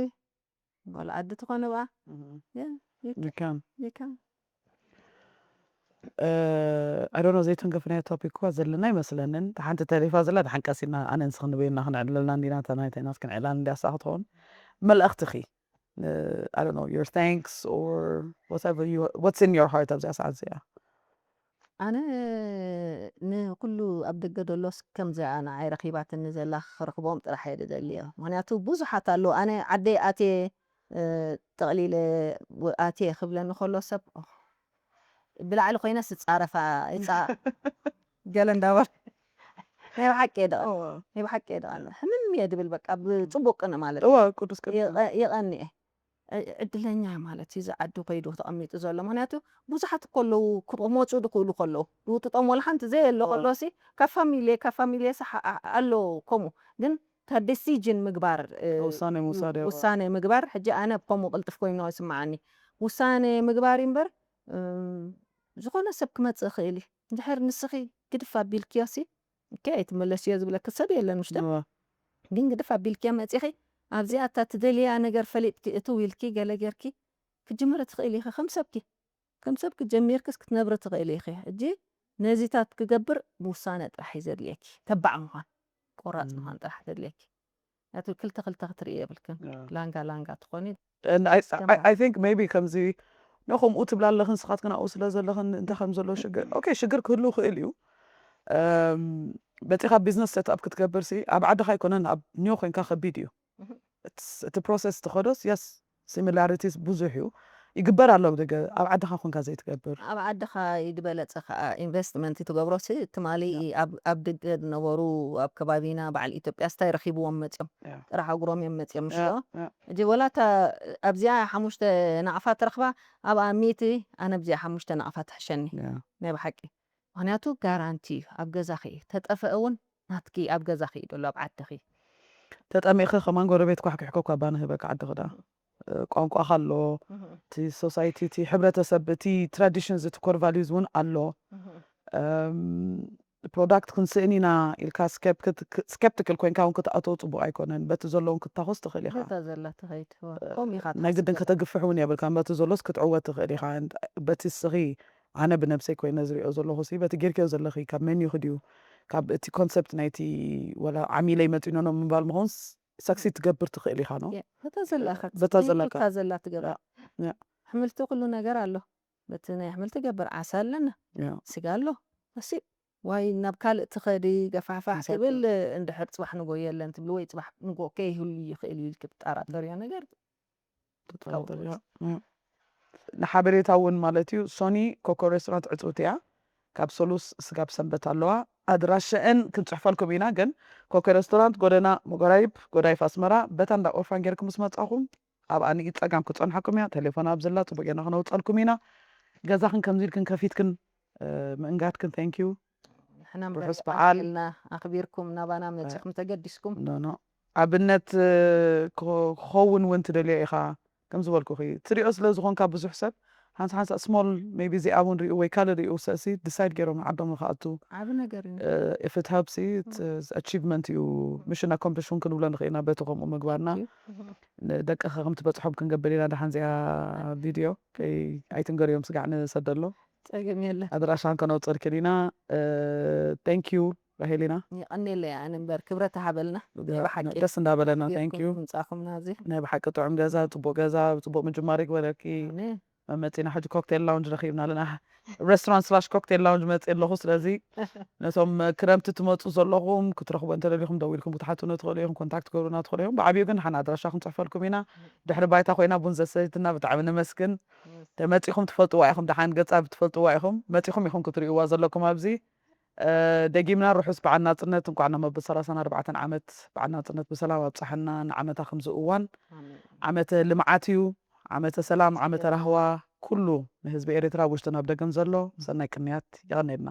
ጓል ዓዲ ትኾነ ብኣ ይካን ይካን I don't know ዘይተንገፍናዮ ቶፒክ እኳ ዘለና ኣይመስለንን ሓንቲ ተሪፋ ዘላ ድሓን ቀሲና ኣነ ንስኽን ንበይና ክንዕለልና እንዲና እታ ናይታ ናት ክንዕላን እንዲያ ሳዕ ክትኸውን መልእኽትኺ I don't know your thanks or whatever you what's in your heart ኣብዚኣ ሰዓት እዚኣ ኣነ ንኩሉ ኣብ ደገ ደሎስ ከምዚ ንዓይ ረኺባትኒ ዘላ ክረኽቦም ጥራሕ እየ ዝደልዮ ምክንያቱ ብዙሓት ኣለዉ ኣነ ዓደይ ኣትየ ጠቕሊለ ኣትየ ክብለኒ ከሎ ሰብ ብላዕሊ ኮይነስ ዝፃረፋ ይፃ ገለ እንዳበል ናይ ብሓቂ የድቐ ናይ ብሓቂ የድቐ ሕምም እየ ድብል በቃ ብፅቡቅ ቅነ ማለት እዋ ቅዱስ ቅዱስ ይቐንኤ ዕድለኛ ማለት እዩ ዝዓዱ ከይዱ ተቐሚጡ ዘሎ ምክንያቱ ብዙሓት ከለዉ ክመፁ ድክእሉ ከለዉ ዝውጥጦም ወላ ሓንቲ ዘየሎ ከሎ ሲ ካብ ፋሚሊ ካብ ፋሚሊ ኣሎ ከምኡ ግን እታ ዲሲጅን ምግባር ውሳኔ ምውሳድ ውሳኔ ምግባር ሕጂ ኣነ ከምኡ ቅልጥፍ ኮይኑ ይስምዓኒ ውሳኔ ምግባር እምበር ዝኾነ ሰብ ክመፅእ ይኽእል እዩ እንድሕር ንስኺ ግድፍ ኣቢልክዮ ሲ እከ ኣይትመለስዮ ዝብለኪ ሰብ የለን ውሽጢ ግን ግድፍ ኣቢልክዮ መፂኺ ኣብዚኣ እታ ትደልያ ነገር ፈሊጥኪ እትው ኢልኪ ገለ ጌርኪ ክጅምሪ ትኽእል ኢኺ ከም ሰብኪ ከም ሰብኪ ጀሚርክስ ክትነብሪ ትኽእል ኢኺ ሕጂ ነዚታት ክገብር ምውሳነ ጥራሕ እዩ ዘድልየኪ ተባዕ ምዃን ቆራፅ ምዃን ጥራሕ ዘድልየኪ ያቱ ክልተ ክልተ ክትርኢ የብልክን ላንጋ ላንጋ ትኾኒ I think maybe ከምዚ ኖ ከምኡ ትብላ ኣለኽን ስኻትክን ኣብኡ ስለ ዘለኽን እንታይ ከም ዘሎ ሽግር ኦኬ ሽግር ክህሉ ክእል እዩ መፂኻ ቢዝነስ ሰትኣፕ ክትገብር ሲ ኣብ ዓድኻ ኣይኮነን ኣብ ኒዮ ኮይንካ ከቢድ እዩ እቲ ፕሮሰስ ትኸዶስ የስ ሲሚላሪቲስ ብዙሕ እዩ ይግበር ኣሎ ብደገ፣ ኣብ ዓድኻ ኮንካ ዘይትገብር። ኣብ ዓድኻ እዩ ዝበለጸ። ከኣ ኢንቨስትመንት ትገብሮሲ ትማሊ ኣብ ኣብ ደገ ዝነበሩ፣ ኣብ ከባቢና በዓል ኢትዮጵያ ስታይ ረኺብዎም መጽዮም፣ ያ። ጥራሕ እግሮም እዮም መጽዮም፣ ምሽ ያ፣ ዶ? ያ። እጂ ወላ እታ ኣብዚኣ ሓሙሽተ ናቕፋ ትረኽባ፣ ኣብኣ ሚእቲ ኣነ ኣብዚኣ ሓሙሽተ ናቕፋ ትሕሸኒ። ያ። ናይ ብሓቂ። ምኽንያቱ ጋራንቲ እዩ። ኣብ ገዛኺ እዩ። ተጠፍአ እውን ናትኪ ኣብ ገዛኺ እዩ ዘሎ፣ ኣብ ዓድኺ። ተጠሚእኺ ከማን ጎረቤት ኳሕኪሕኮ እኳ ባኒ ህበካ ዓድኺ ዳ። እ፣ ቋንቋኻ ኣሎ፣ እቲ ሶሳይቲ፣ እቲ ሕብረተሰብ፣ እቲ ትራዲሽንስ፣ እቲ ኮር ቫልዩዝ እውን ኣሎ። እም፣ ፕሮዳክት ክንስእን ኢና ኢልካ ስኬፕ-፣ ክት-፣ ክ-፣ ስኬፕቲካል ኮይንካ እውን ክትኣተው ጽቡቕ ኣይኮነን። በቲ ዘሎ እውን ክታኾስ ትኽእል ኢኻ። በታ ዘላ ትኸይድ። ዋ፣ እ፣ ከምኡ ኢኻ ናይ ግድን ትሓስብ ዘለኻ። ከተግፍሕ እውን የብልካን። በቲ ዘሎስ ክትዕወት ትኽእል ኢኻ። And በቲ እስኺ ኣነ ብነብሰይ ኮይነ ዝሪኦ ዘለኹ ሲ፣ በቲ ጌርክዮ ዘለኺ ካብ ሜኒኺ ድዩ፣ ካብ እቲ ኮንሰፕት ናይቲ ወላ ዓሚለይ መጺኖ ነው ምባል መኾንስ ሰክሲድ ትገብር ትኽእል ኢኻ ነው። የ፣ በታ ዘላኻ በታ ትስኒ፣ ዘለካ። በታ ዘላ ትገብር። ያ፣ ያ። ኣሕምልቲ ኩሉ ነገር ኣሎ። በቲ ናይ ኣሕምልቲ ገብር፣ ዓሳ ኣለና፣ ያ። ስጋ ኣሎ። እሲ ዋይ ናብ ካልእ ትኸዲ ገፋሕፋሕ ምሳት ትብል፣ እንድሕር ጽባሕ ንጎ የለን ትብል ወይ ጽባሕ ንጎ ከይህሉ ይኽእል እዩ ኢልኪ ትጠራጠርዮ ነገር ትጠራጠር፣ ያ። ያ። ንሓበሬታ እውን ማለት እዩ፣ ሶኒ ኮኮ ሬስቶራንት ዕጽውቲ እያ። ካብ ሰሉስ ስጋብ ሰንበት ኣለዋ። ኣድራሸአን ክንጽሕፈልኩም ኢና፣ ግን ኮኮ ሬስቶራንት ጎደና መጎራይብ፣ ጎዳይፍ ኣስመራ፣ በታ እንዳ ኦርፋን ጌርኩም ምስ መጻኹም፣ ኣብኣ ንኢድ ጸጋም ክጸንሓኩም እያ። ቴሌፎን ኣብ ዘላ ጽቡቅ ጌርና ክነውጸልኩም ኢና። ገዛኽን ከምዚ ኢልክን ከፊትክን፣ እ፣ ምእንጋድክን፣ thank you። ንሕና እምበር ርሑስ በዓል። ኣክልና ኣኽቢርኩም ናባና መጺኹም ተገዲስኩም። ኖ፣ ኖ። ኣብነት፣ እ፣ ክኸ-፣ ክኸውን እውን ትደልዮ ኢኻ። ከም ዝበልኩኺ፣ ትሪኦ ስለ ዝኾንካ ብዙሕ ሰብ፣ ሓንሳ ሓንሳ ስሞል፣ ሜይቢ እዚኣ እውን ሪኡ ወይ ካልእ ሪኡ ሰእሲ ዲሳይድ ገይሮም ንዓዶም ንኽኣቱ። ዓቢ ነገር እዩ። እ፣ if it helps፣ it's፣ it's achievement እዩ። ሚሽን ኣኮምፕሊሽ እውን ክንብሎ ንኽእል ኢና በቲ ከምኡ ምግባርና። እዩ። ንደቅኻ ከም ትበጽሖም ክንገብር ኢና። ደሓን እዚኣ ቪድዮ ከይ-፣ ኣይትንገርዮም ስጋዕ ንሰደሎ። ጸገም የለ። ኣድራሻን ከነውጽእልክን ኢና። እ፣ thank you ራሄሊና። ይቐኔለይ ኣነ እምበር ክብረት ሃበልና። ናይ ብሓቂ። ደስ እንዳበለና፣ thank you። ምጻኹምና እዚ። ናይ ብሓቂ ጥዑም ገዛ፣ ጽቡቕ ገዛ፣ ጽቡቕ ምጅማር ይግበረልኪ። ኣሜን። መመጺና ሕጂ ኮክቴል ላውንጅ ረኺብና ኣለና። ሬስቶራንት ስላሽ ኮክቴል ላውንጅ መጺ ኣለኹ። ስለዚ ነቶም ክረምቲ ትመጹ ዘለኹም ክትረኽቦ እንተደሊኹም ደዊልኩም ክትሓቱና ትኽእሉ ኢኹም፣ ኮንታክት ክገብሩና ትኽእሉ ኢኹም። ብዓብዩ ግን ሓን ኣድራሻ ክንጽሕፈልኩም ኢና። ድሕሪ ባይታ ኮይና ቡን ዘሰይትና ብጣዕሚ ነመስግን። ተመጺኹም ትፈልጥዋ ኢኹም፣ ደሓን ገጻ ትፈልጥዋ ኢኹም። መጺኹም ኢኹም ክትርእይዋ ዘለኩም ኣብዚ። እ፣ ደጊምና ርሑስ በዓል ናጽነት፣ እንኳዕ ናብ መበል ሰላሳን ኣርባዕተን ዓመት በዓል ናጽነት ብሰላም ኣብጽሓና። ንዓመታ ከምዚ እዋን ኣሜን። ዓመተ ልምዓት እዩ፣ ዓመተ ሰላም፣ ዓመተ ሰላም። ራህዋ፣ ኩሉ ንህዝቢ ኤርትራ ኣብ ውሽጥን ኣብ ደገን ዘሎ ሰናይ ቅንያት። የቐኔልና።